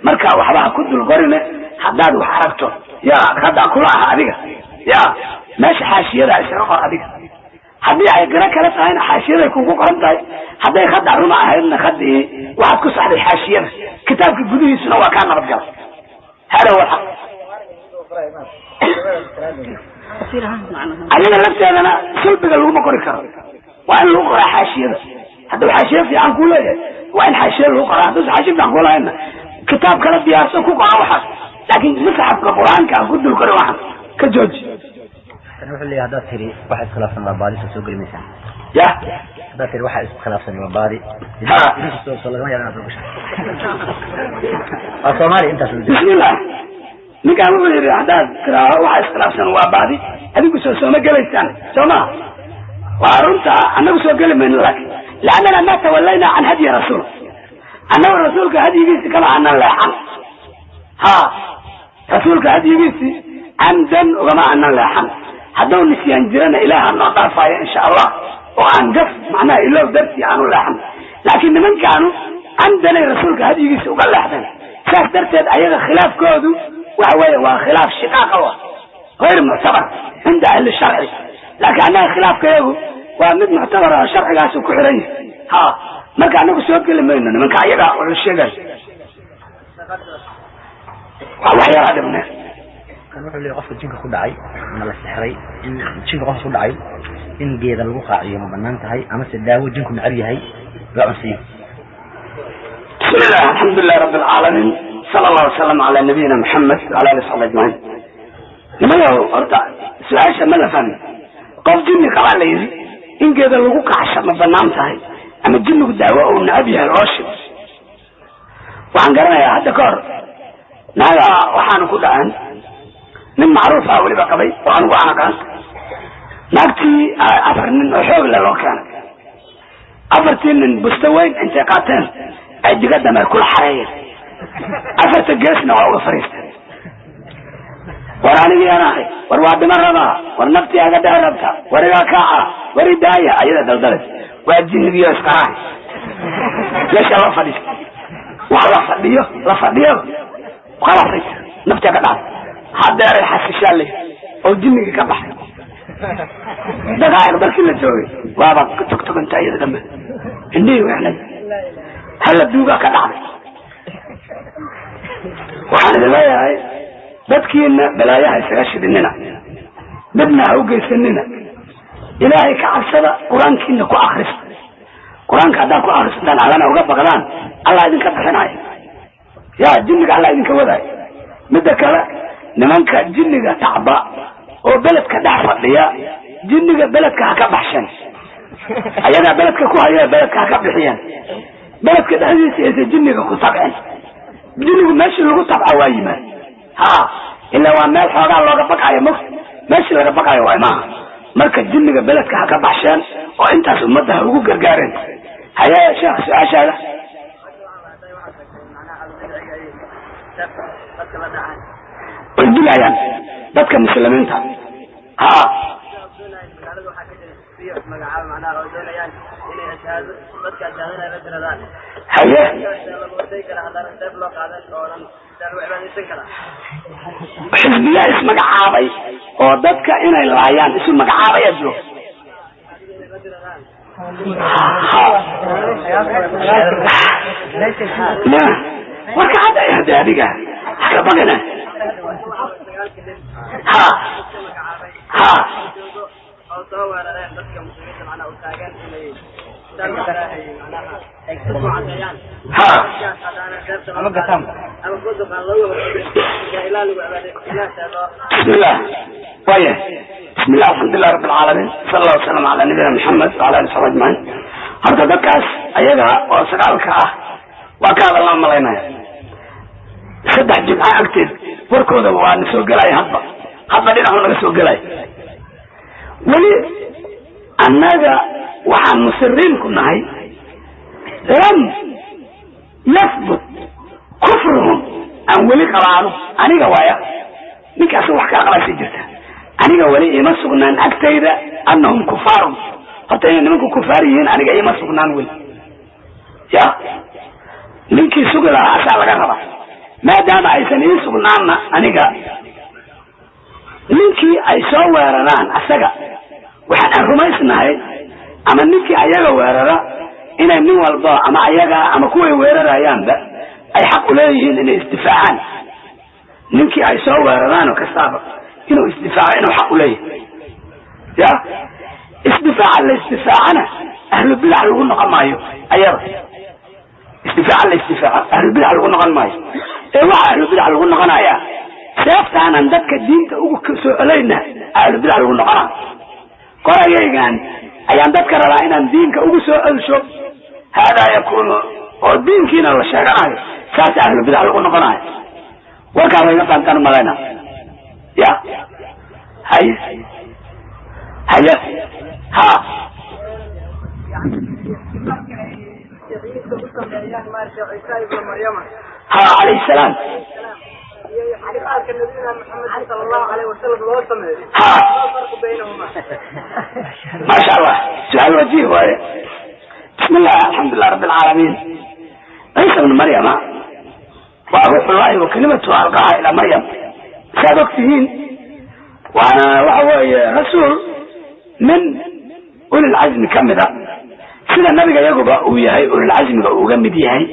Marka waxba ha ku dul qorine. Haddaad wax aragto ya hadda kula ah adiga ya meesha xaashiyada isaga qor adiga. Haddii ay qiro kale tahayna xaashiyaday kugu qoran tahay. Hadday khada ruma ahaydna khadii waxaad ku saxday xaashiyada, kitaabka gudihiisuna waa kaa nabadgala. Hada huwa alxaq. Ayaga lafteedana sulbiga laguma qori karo, waa in lagu qoraa xaashiyada. Hadduu xaashiye fiican ku leeyahay waa in xaashiye lagu qoraa. Hadduusa xaashiye fiican kulahayna kitaab kala diyaarso ku qora waxaas, laakiin musxafka qur-aanka ha ku dul qori, waxan ka jooji. Tan wuxuu leeyahay, haddaad tiri waxa iskhilaafsan waa baadi, soo geli maysaan? Ya haddaad tiri waxa iskhilaafsan waa baadi, idinku soo lagama yaaba inaad soo gashaan. Waa Soomaali intaas la jiro. Bismillah, ninkaan wuxuu yidhi haddaad tiraaho waxa iskhilaafsan waa baadi, adigu soo sooma gelaysaan? Soo ma waa runta, annagu soo geli mayno, laakin liannana ma tawallaynaa can hadyi rasuul. Annagu rasuulka hadyigiisi kama aanan leexan. Ha, rasuulka hadyigiisi camdan ugama aanan leexan. Hadduu nisyaan jirana ilaaha noo dhaafaayo insha Allah, oo aan gaf macnaha ilow dartii aan u leexan. Laakiin nimankaanu camdanay rasuulka hadyigiisa uga leexdeen. Saas darteed ayaga khilaafkoodu waxa weeye waa khilaaf shiqaaqa wa غayr muctabar cinda ahli sharci, laakiin annaga khilaafkayagu waa mid muctabar oo sharcigaasu ku xiran yahay. Ha, marka anagu soo geli mayno nimanka ayaga wuxuu sheegayo waa wax yaraa dhibne. Kan wuxuu leeyahay, qofka jinka ku dhacay ma la sixray, in jinka qofka ku dhacay in geeda lagu qaaciyo ma banaan tahay, amase daawo jinku necab yahay la cunsiiyo? بسم الله، الحمد لله رب العالمين، صلى الله وسلم على نبينا محمد وعلى اله وصحبه اجمعين. Nimayow, horta su-aasha ma la fahmin. Qof jinni qabaa la yidhi in geeda lagu kacsha ma banaan tahay, ama jinnigu daawo uu necab yahay loo shibo? Waxaan garanayaa hadda ka hor naaga waxaanu ku dhacan nin macruuf ah weliba qabay oo anigu aan aqaan. Naagtii afar nin oo xoog leh loo keenay. Afartii nin busto weyn intay qaateen ay diga dameer kula xareeyeen, afarta geesna waa uga fariisteen. War anigiyaan ahay, war waa dhima rabaa, war naftii aga dheer rabta, war igaa kaaca, war idaaya. Ayada daldalay waa jinnigiyo isqaraay. Meesha la fadhiista wax la fadhiyo la fadhiyo khalasay, naftii aga dhacday. Hadeeray xasishaa lay oo jinnigii ka baxay. Daqaa'iq markii la joogay waaba togtoganta iyada dambe, indhihii wexlay, hala duugaa ka dhacday. Waxaan idin leeyahay, dadkiina balaayaha isaga shidinina, dhibna ha u geysanina. Ilaahay ka cabsada, qur-aankiina ku akrista. Qur-aanka haddaad ku akrisataan allana uga baqdaan, allah idinka bixinaayo ya jinniga, allah idinka wadaayo. Midda kale, nimanka jinniga tacba oo beledka dhex fadhiya, jinniga beledka ha ka baxshan. Ayagaa beledka ku haya, beledka ha ka bixiyeen. Beledka dhexdiisa aysa jinniga ku tabcin. Jinnigu meeshii lagu tabca waa yimaad. Ha, ilaa waa meel xoogaa looga baqayo mog, meeshii laga baqayo waa maaha. Marka jinniga beledka ha ka baxsheen oo intaas ummadda ha ugu gargaareen. Haye sheekh, su-aashaada. Way dilayaan dadka muslimiinta. Ha, haye, xisbiya ismagacaabay oo dadka inay laayaan isu magacaabaya jooga. Ya warka hadda hade adiga haka bagana. Ha ha, ha, bismillah, waya bismillah, alxamdulilah rabi alcaalamiin, sala allahu wasalam ala nabiyina maxamed wala ali saxbi ajmaciin. Horta dadkaas ayaga oo sagaalka ah waa ka hadalnaa malaynaya. saddex jimca agteed warkooda waa na soo gelaya, hadba dhinacu naga soo gelaya. Weli annaga waxaan musiriin ku nahay lam yahbut kufruhum aan weli qabaano. Aniga waaya ninkaas wax kala qabaasi jirta, aniga weli ima sugnaan agtayda annahum kufaarun. Horta inay nimanku kufaar yihiin aniga ima sugnaan weli. Ya ninkii sugi lahaa asaa laga rabaa, maadaama aysan ii sugnaanna aniga ninkii ay soo weeraraan asaga waxaan aan rumaysnahay, ama ninkii ayaga weerara inay nin walba ama ayaga ama kuway weerarayaanba ay xaq uleeyihiin inay isdifaacaan. Ninkii ay soo weeraraan oo kastaaba inuu isdifaaco inuu xaq uleeyahay. Ya isdifaaca la isdifaacana ahlu bidac lagu noqon maayo, ayada isdifaaca la isdifaaco ahlu bidac lagu noqon maayo. Ee waxa ahlu bidac lagu noqonayaa seeftaanan dadka diinta ugu soo celayna ahlu bidac lagu noqonaa. Qorayaygan ayaan dadka rabaa inaan diinka ugu soo celsho, haadaa yakuunu oo diinkiina la sheeganayo, saas ahlu bidac lagu noqonayo. Warkaa wayga fahantaan umalayna. Ya haye haye ha ha calayhi salaam ha ma sha Allah, su-aal wajiih waaye. Bismillah, alxamdulilah rabbi alcaalamiin. Ciisa bnu Maryama waa ruuxullahi wa kalimatuhu alqaha ilaa Maryam, saad og tihiin, waana waxa weeye rasuul min ulilcazmi ka mida, sida nabiga iyaguba uu yahay ulilcazmiga uu uga mid yahay.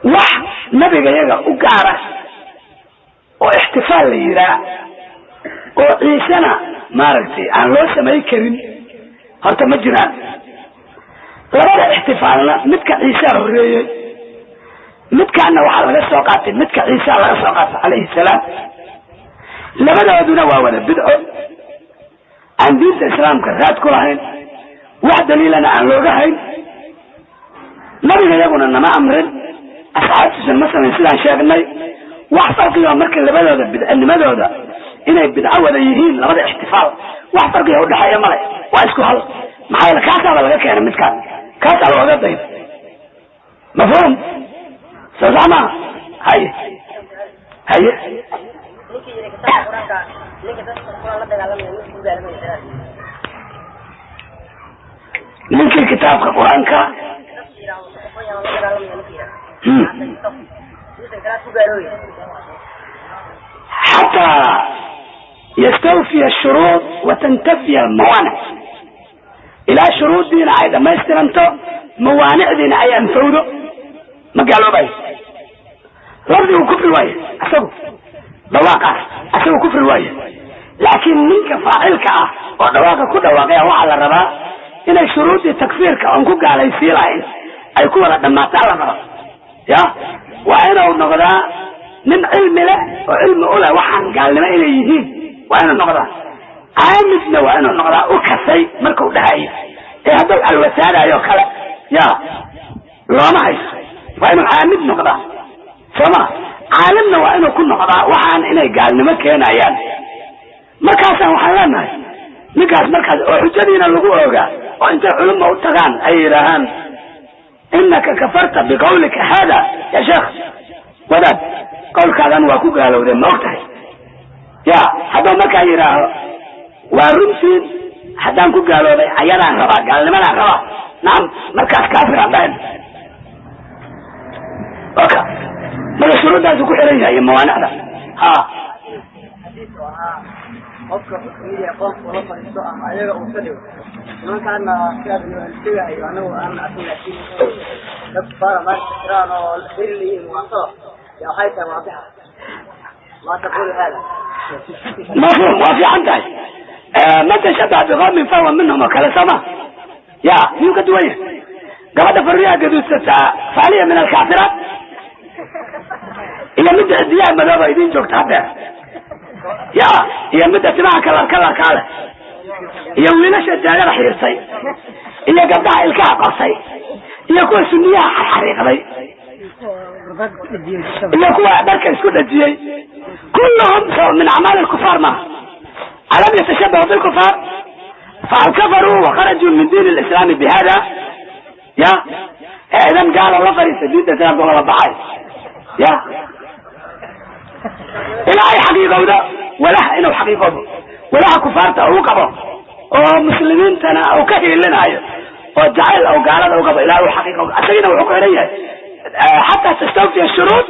Wax nabiga iyaga u gaara oo ixtifaal la yihaa oo Ciisena maaragtay aan loo samay karin horta ma jiraan. Labada ixtifaalna midka Ciisaa horreeyey, midkaana waxaa laga soo qaatay midka Ciisa laga soo qaatay calayhi salaam. Labadooduna waa wada bidco aan diinta islaamka raad ku lahayn, wax daliilana aan looga hayn. Nabiga iyaguna nama amrin, asxaabtiisuna ma samayn sidaan sheegnay. Wax farqiga marka labadooda bidcanimadooda inay bidco wada yihiin labada ixtifaal wax farqiga udhexeeya male, waa isku hal. Maxaa yeele kaasaaba laga keenay midkaan, kaasaa looga dayda. Mafhuum soo sax maa? Haye haye. Ninkii kitaabka Qur-aanka xataa yastawfiya ashuruud wa tantafiya almawaanic, ilaa shuruuddiina ay dhamaystiranto mawaanicdiina ay anfowdo, ma gaaloobayo. Lafdigu kufri waaye, asagu dhawaaqaas asagu kufri waaye, laakiin ninka faacilka ah oo dhawaaqa ku dhawaaqaya waxaa la rabaa inay shuruuddii takfiirka oon ku gaalaysii lahayn ay ku wada dhammaataan la rabaa. Ya waa inuu noqdaa nin cilmi leh oo cilmi u leh waxaan gaalnimo inay yihiin, waa inuu noqdaa caamidna, waa inuu noqdaa u kasay markau dhahayo. Ee hadduu alwasaadayo kale ya looma haysto, waa inuu caamid noqdaa sooma, caalimna waa inuu ku noqdaa waxaan inay gaalnimo keenayaan. Markaasaan waxaan leenahay ninkaas markaas oo xujadiina lagu ogaa oo intay culuma u tagaan ay yidhaahaan inaka kafarta biqawlika haada ya sheekh wadaad, qawlkaadan waa ku gaalowday ma og tahay? Ya hadduu markaa yidhaaho waa runtiin, haddaan ku gaaloobay ayadaan rabaa, gaalnimadaan rabaa, nacam, markaas kaafiraan dhahayn. Oka marka shuruuddaasu ku xiran yahay iyo mawaanicda. Ha qofka xukmiya qoomka ula fadhiisto ama ayaga uu ka dhigo nimankaana sidaas sheegahayo anagu aan arkin, laakiin dad kufaara maarka jiraan oo xiri leeyihiin muwaasaba ya waxay tahay waadixa ma taqulu hada. Mafhum, waa fiican tahay. Man tashabaha biqawmin fahuwa minhum oo kale sooma, ya miyuu ka duwan yahay gabadha farriyaha gaduudsataa faaliya min alkaafiraat iyo midda cidiyaha madooba idin joogta haddeer, ya iyo midda timaha kalar kalarkaa leh, iyo wiilasha jaagada xiirtay, iyo gabdhaha ilkaha qabtay, Iyo kuwa sunniyaha xarxariiqday iyo kuwa dharka isku dhajiyey, kulluhum min acmaali lkufaar maaha. Alam yatashabahu bilkufaar fahal kafaruu wakharajuu min diin lislaami bihada? Ya idan gaalo la fariista diinta islaamka wala baxay ya ilaa ay xaqiiqowdo walaha, inuu xaqiiqoodo walaha kufaarta uu qabo oo muslimiintana uu ka hiilinayo oo jacayl uu gaalada u qabo ilaa uu xaqiiqowdo. Asagina wuxuu ku xiran yahay xataa tastawfiya shuruud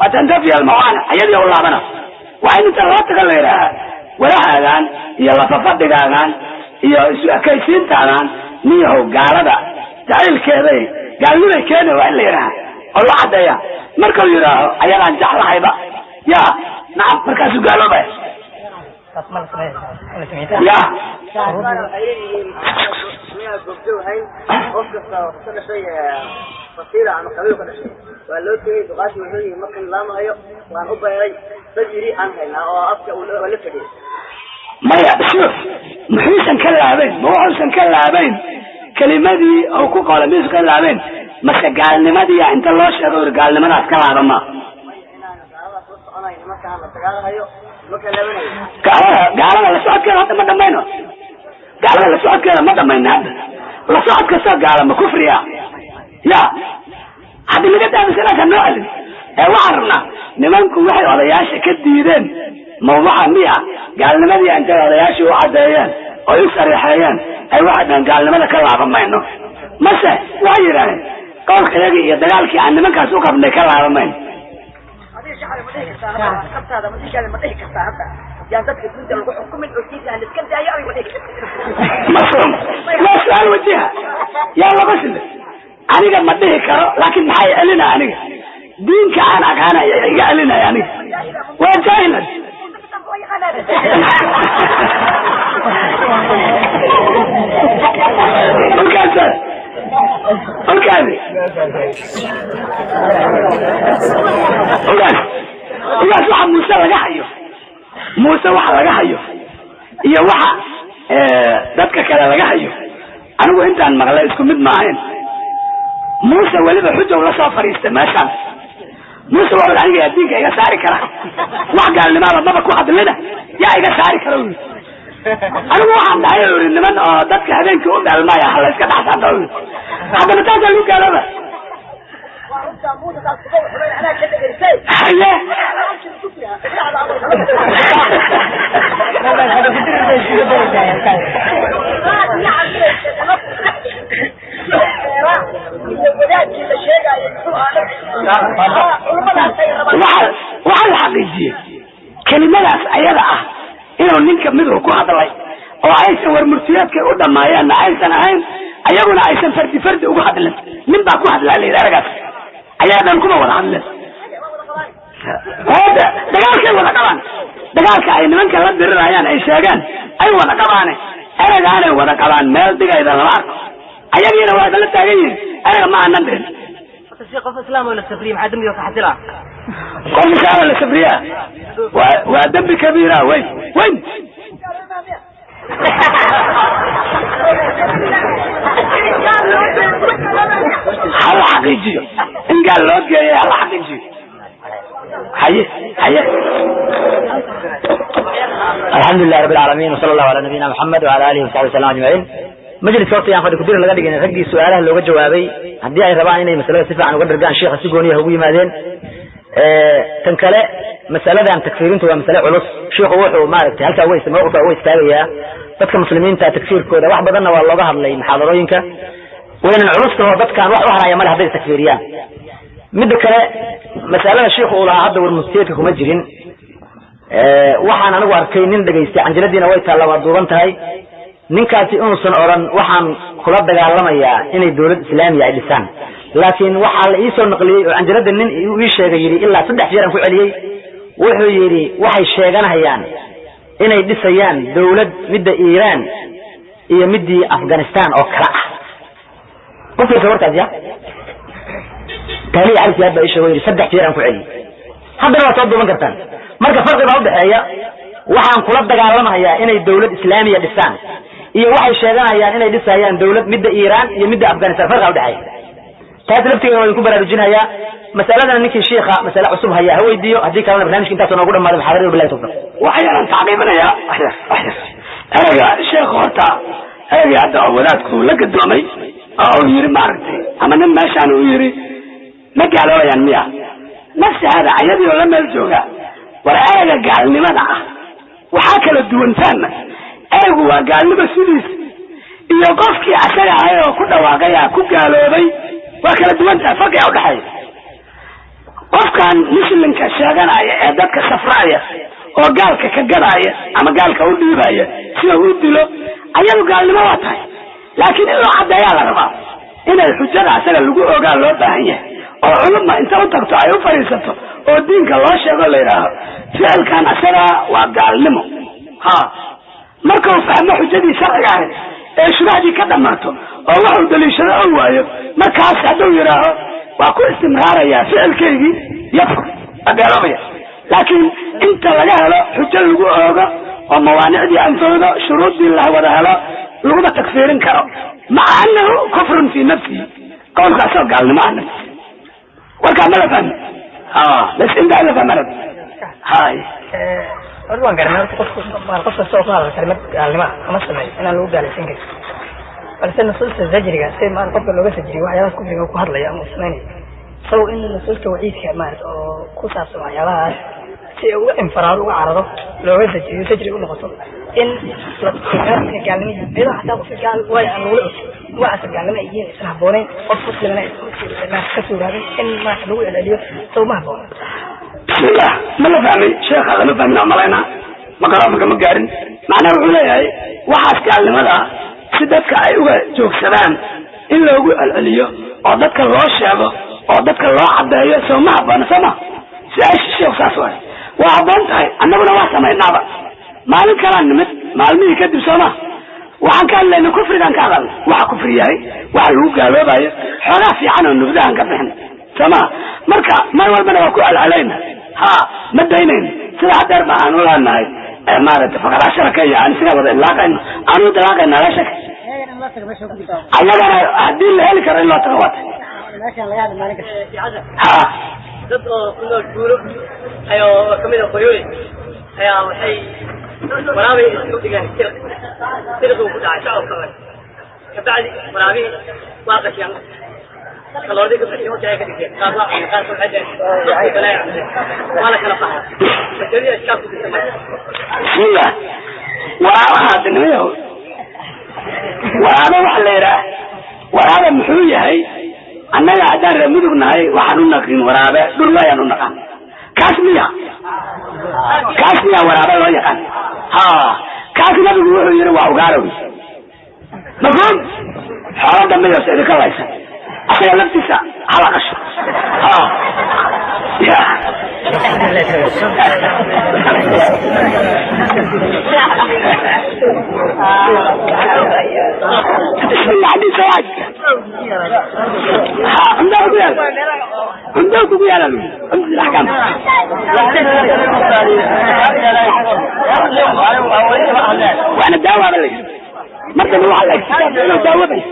wa tantafiya almawaanic, ayadii u laabana. Waa in inta loo tago la yidhaaha walahaadan iyo lafafadhigaagan iyo isu ekaysiintaadan niyahow gaalada jacaylkeeday gaalnimay keeni, waa in la yidhaaha oo loo caddeeya. Markau yidhaaho ayadaan jeclahayba ya nacam, markaasuu gaaloobaya ya. Miyaa goobjoog ahayn qof kasta oo ka dhashay fasiila ama qabiil ka dhashay waa loo tegey duqaashi, wuxuu yihi markan laamahayo waan u bayray, dad yidhi aan haynaa oo afka uu la fadhiyay. Maya, shuf, muxuusan ka laabayn? Ma wuxuusan ka laabayn kelimadii uu ku qowlay? Miyuusan ka laabayn mase gaalnimadii inta loo sheego uri gaalnimadaas ka laaba ma? Inaan gaaladaas la soconayo nimankaan la dagaalahayo ma ka laabanayo. Gaalada la socodkeeda hadda ma dhamayno, gaalada la socodkeeda ma dhamayno hadda. La socod kastoo gaala ma kufriya ya? Haddi laga daamisanaasa noo celin ee waxaan rabnaa nimanku waxay odayaasha ka diideen ma waxa miya gaalnimadii intay odayaashii u caddeeyeen oy u sariixeeyeen ay waxay dhaheen gaalnimada ka laaban mayno, mase waxay yidhahdeen qowlkayagii iyo dagaalkii aan nimankaas u qabnay ka laaban mayno? Adiga shacab ma dhihi kartaa hadda qabtaada ma dhihi, ma dhihi kartaa hadda yaan dadka diinta lagu xukumin oo diinta aan iska daayo, adiga ma dhihi kartaa? Mafhum, waa su-aal wajiha yaa laba sile. Aniga ma dhihi karo, laakiin maxay celinaya aniga? Diinka aan aqaanaya iga celinaya, aniga waa jaahilan. Markaas markaasi ogaas ogaas waxa Muuse laga hayo, Muuse waxa laga hayo iyo waxa dadka kale laga hayo, anigu intaan maqlay isku mid ma ahayn. Muuse weliba xujow la soo fadhiistay meeshaan. Muuse waa aniga yaa diinka iga saari kara? Wax gaalnimaada maba ku hadlina, yaa iga saari kara? Ui anigu waxaan dhahay uri niman oo dadka habeenkii u dhalmaya hala iska dhaxsaanta ui, haddana taasaa lagu gaalooba. Haye, waxa la xaqiijiyey kelimadaas ayada ah inuu ninka miduu ku hadlay oo aysan warmurtiyeedkay u dhammaayeenna aysan ahayn, ayaguna aysan fardi fardi ugu hadlin, nin baa ku hadlaa la yidhi aragaas ayaa dhan kuma wada hadlin. Hada dagaalkay wada qabaan, dagaalka ay nimanka la dirirayaan ay sheegaan ay wada qabaane, eragaanay wada qabaan, meel dhigayda lama arko, ayagiina waa la taagan yihin erega ma aanan dhihin. Qof islaam oo la safriyay maxaa dembiga ka xasila? Qof islaam oo la safriya waa dembi kabiira weyn weyn. Hala xaqiijiyo in gaal loo geeyay, hala xaqiijiyo. Haye haye. الحمد لله رب العالمين وصلى الله على نبينا محمد وعلى اله وصحبه وسلم اجمعين. Majliska horta yaan fadhi kudir laga dhigin. Raggii su-aalaha looga jawaabay haddii ay rabaan inay masalada si fiican uga dhargaan, sheekha si gooniyaha ugu yimaadeen. Tan kale, masaladan takfiirintu waa masale culus. Sheikhu wuxuu maaragtay halkaa uga mawqifka uga istaagayaa dadka muslimiinta takfiirkooda, wax badanna waa looga hadlay muxaadarooyinka, waynan culus taho dadkan wax u haraya male hadday takfiiriyaan. Midda kale, masalada sheikhu uu lahaa hadda warmusteedka kuma jirin. Waxaan anigu arkay nin dhegaystay canjiladiina way taalla, waa duuban tahay, ninkaasi inuusan odhan waxaan kula dagaalamayaa inay dawlad islaamiya ay dhisaan, laakiin waxaa la iisoo naqliyey oo canjilada nin ii sheegay yidhi ilaa 3 jeer aan ku celiyey, wuxuu yidhi waxay sheeganayaan inay dhisayaan dawlad midda Iiraan iyo middii Afghanistan oo kale ah. U fiirsa warkaas ya taaliya Cali Siyaad baa ii sheegay, yidhi 3 jeer aan ku celiyey, haddana waa soo duuban kartaan. Marka farqi baa udhexeeya waxaan kula dagaalamahayaa inay dawlad islaamiya dhisaan iyo waxay sheeganayaan inay dhisayaan dawlad midda Iiraan iyo midda Afghanistan, farqa udhexeeya. Taas laftigeeda waa idinku baraarujinayaa. Masaladana ninkii shiikha masale cusub haya ha weydiiyo, haddii kalena barnaamijka intaasoo noogu dhamaado muxaadarada. Billahi tawfiiq. Waxyaalaan tacqiibinayaa waxyar waxyar. Ereyga sheekhu horta, ereygii hadda oo wadaadku la gadoomay oo uu yiri maaragtay, ama nin meeshaan uu yiri ma gaaloobayaan miya, nafsi hada ayadii oo la meel jooga. War ereyga gaalnimada ah waxaa kala duwantaana, ereygu waa gaalnimo sidiis iyo qofkii asaga ahay oo ku dhawaaqaya ku gaaloobay waa kala duwan tahay, farqiga udhexeeya. Qofkan muslimka sheeganaya ee dadka safraaya oo gaalka ka gadaya ama gaalka u dhiibaya sida uu dilo, ayadu gaalnimo waa tahay, laakiin in loo caddeeyaa la rabaa, inay xujada asaga lagu ogaa loo baahan yahay, oo culumma inta u tagto ay u fadhiisato oo diinka loo sheego, la yidhaaho ficilkan asaga waa gaalnimo. Ha marka uu fahmo xujadii sharciga ahayd ee shubahdii ka dhammaato oo waxuu daliishado oo waayo, markaas hadduu yidhaaho waa ku istimraaraya ficilkaygii, yakfur, waa gaaloobaya. Laakiin inta laga helo xujo lagu oogo oo mawaanicdii anfowdo, shuruuddii la wada helo, laguma takfiirin karo, maca annahu kufrun fii nafsihi, qowlkaasoo gaalnimo ah naftiisa. Warkaa ma la fahmi? Bas intaa la fahma hay. Horta waan garanay, horta qofku qof kasta oo ku hadla kalimad gaalnimo ah ama sameeyo inaan lagu gaalaysan karin, balse nusuusta zajriga si maarata qofka looga sajriyo waxyaabahaas kufriga ku hadlaya ama uu samaynayo, isago in nusuusta waciidka maarata oo ku saabsan waxyaabahaas si uga infaraado uga cararo looga sajriyo, sajri u noqoto in la inay gaalnimo yihiin, iyadoo xataa qofka gaal waayo aan lagula ogin waxaas gaalnimo ay yihiin, aysan habboonayn qof muslimana ka suuraabin in maarata lagu celceliyo, isago ma habboona. Bismillah, ma la fahmay sheekha? Lama fahmin aan malaynaa, makarofanka ma gaarin. Macnaha wuxuu leeyahay waxaas gaalnimada si dadka ay uga joogsadaan in loogu celceliyo oo dadka loo sheego oo dadka loo caddeeyo, soo ma habboona? Soo ma su-aasha sheekhu saas waay? Waa habboon tahay, annaguna waa samaynaaba. Maalin kalaan nimid maalmihii kadib, soo ma waxaan ka hadlayna kufrigaan ka hadalna, waxa kufri yahay, waxa lagu gaaloobayo, xoogaa fiican oo nugdahan ka bixin, soo ma? Marka mar walbana waa ku celcelayna, ha ma daynayno. Sida hadeer ba aan uleenahay maaragtay faqad ashraka iyo aan isaga wada ilaaqayno, aan u dalaaqayna la shak ayagana haddii la heli karo in loo tago waata. Ha dad oo ku nool tuulo ayoo kamid a qoyooyin ayaa waxay waraabay isku dhigeen siriq, siriquu ku dhacay shacabka cunay, kabacdi waraabihii waa qashiyaan, kaloodii ka bixiyeen, wixii ay ka dhigteen qaar waa cunay, qaarka waxay dhaheen dadkii balaya cunay, waa la kala baxay, masalihii ashkaal ku jirta marka. Bismillah, waraabaha hadda waraaba waxa la yidhaah, waraaba muxuu yahay? Annaga haddaan reer Mudug nahay waxaan u naqin waraabe dhurwaayaan u naqaan. Kaas miya? Kaas miya waraabe loo yaqaan? Ha, kaas nabigu wuxuu yidhi waa ugaarawi, mafhuum? Xoolo dambeyosa idinka laysan, asaga laftiisa hala qasho. Ha ya bismillah, xadiis waa ha cumdaa ku yaal, cumdaa kugu yaala cumda axkaam. Waana daawaaba la yidhi, mar dambe waxaa la iktishaafay inuu daawabay,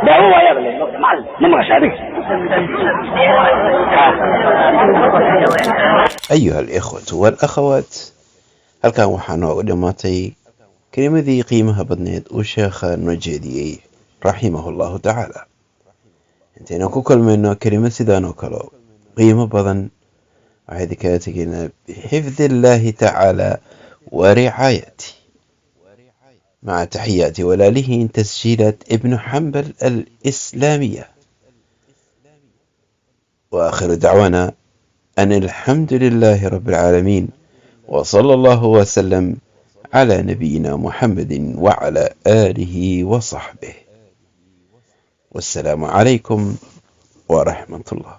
daawo waayaaba la yidhi. Macallin, ma maqasha adiga? أيها الإخوة والأخوات، halkan waxaa nooga dhammaatay kelimadii qiimaha badneed uu sheekha noo jeediyey raximahu allahu tacaala. Intaynu ku kulmayno kelimad sidaan oo kale qiimo badan, waxaa idinkaga tegaynaa bixifdi illaahi tacaala wa ricaayati, maca taxiyaati walaalihiin tasjiilaat ibnu xambal alislaamiya. وآخر دعوانا أن الحمد لله رب العالمين، وصلى الله وسلم على نبينا محمد وعلى آله وصحبه، والسلام عليكم ورحمة الله.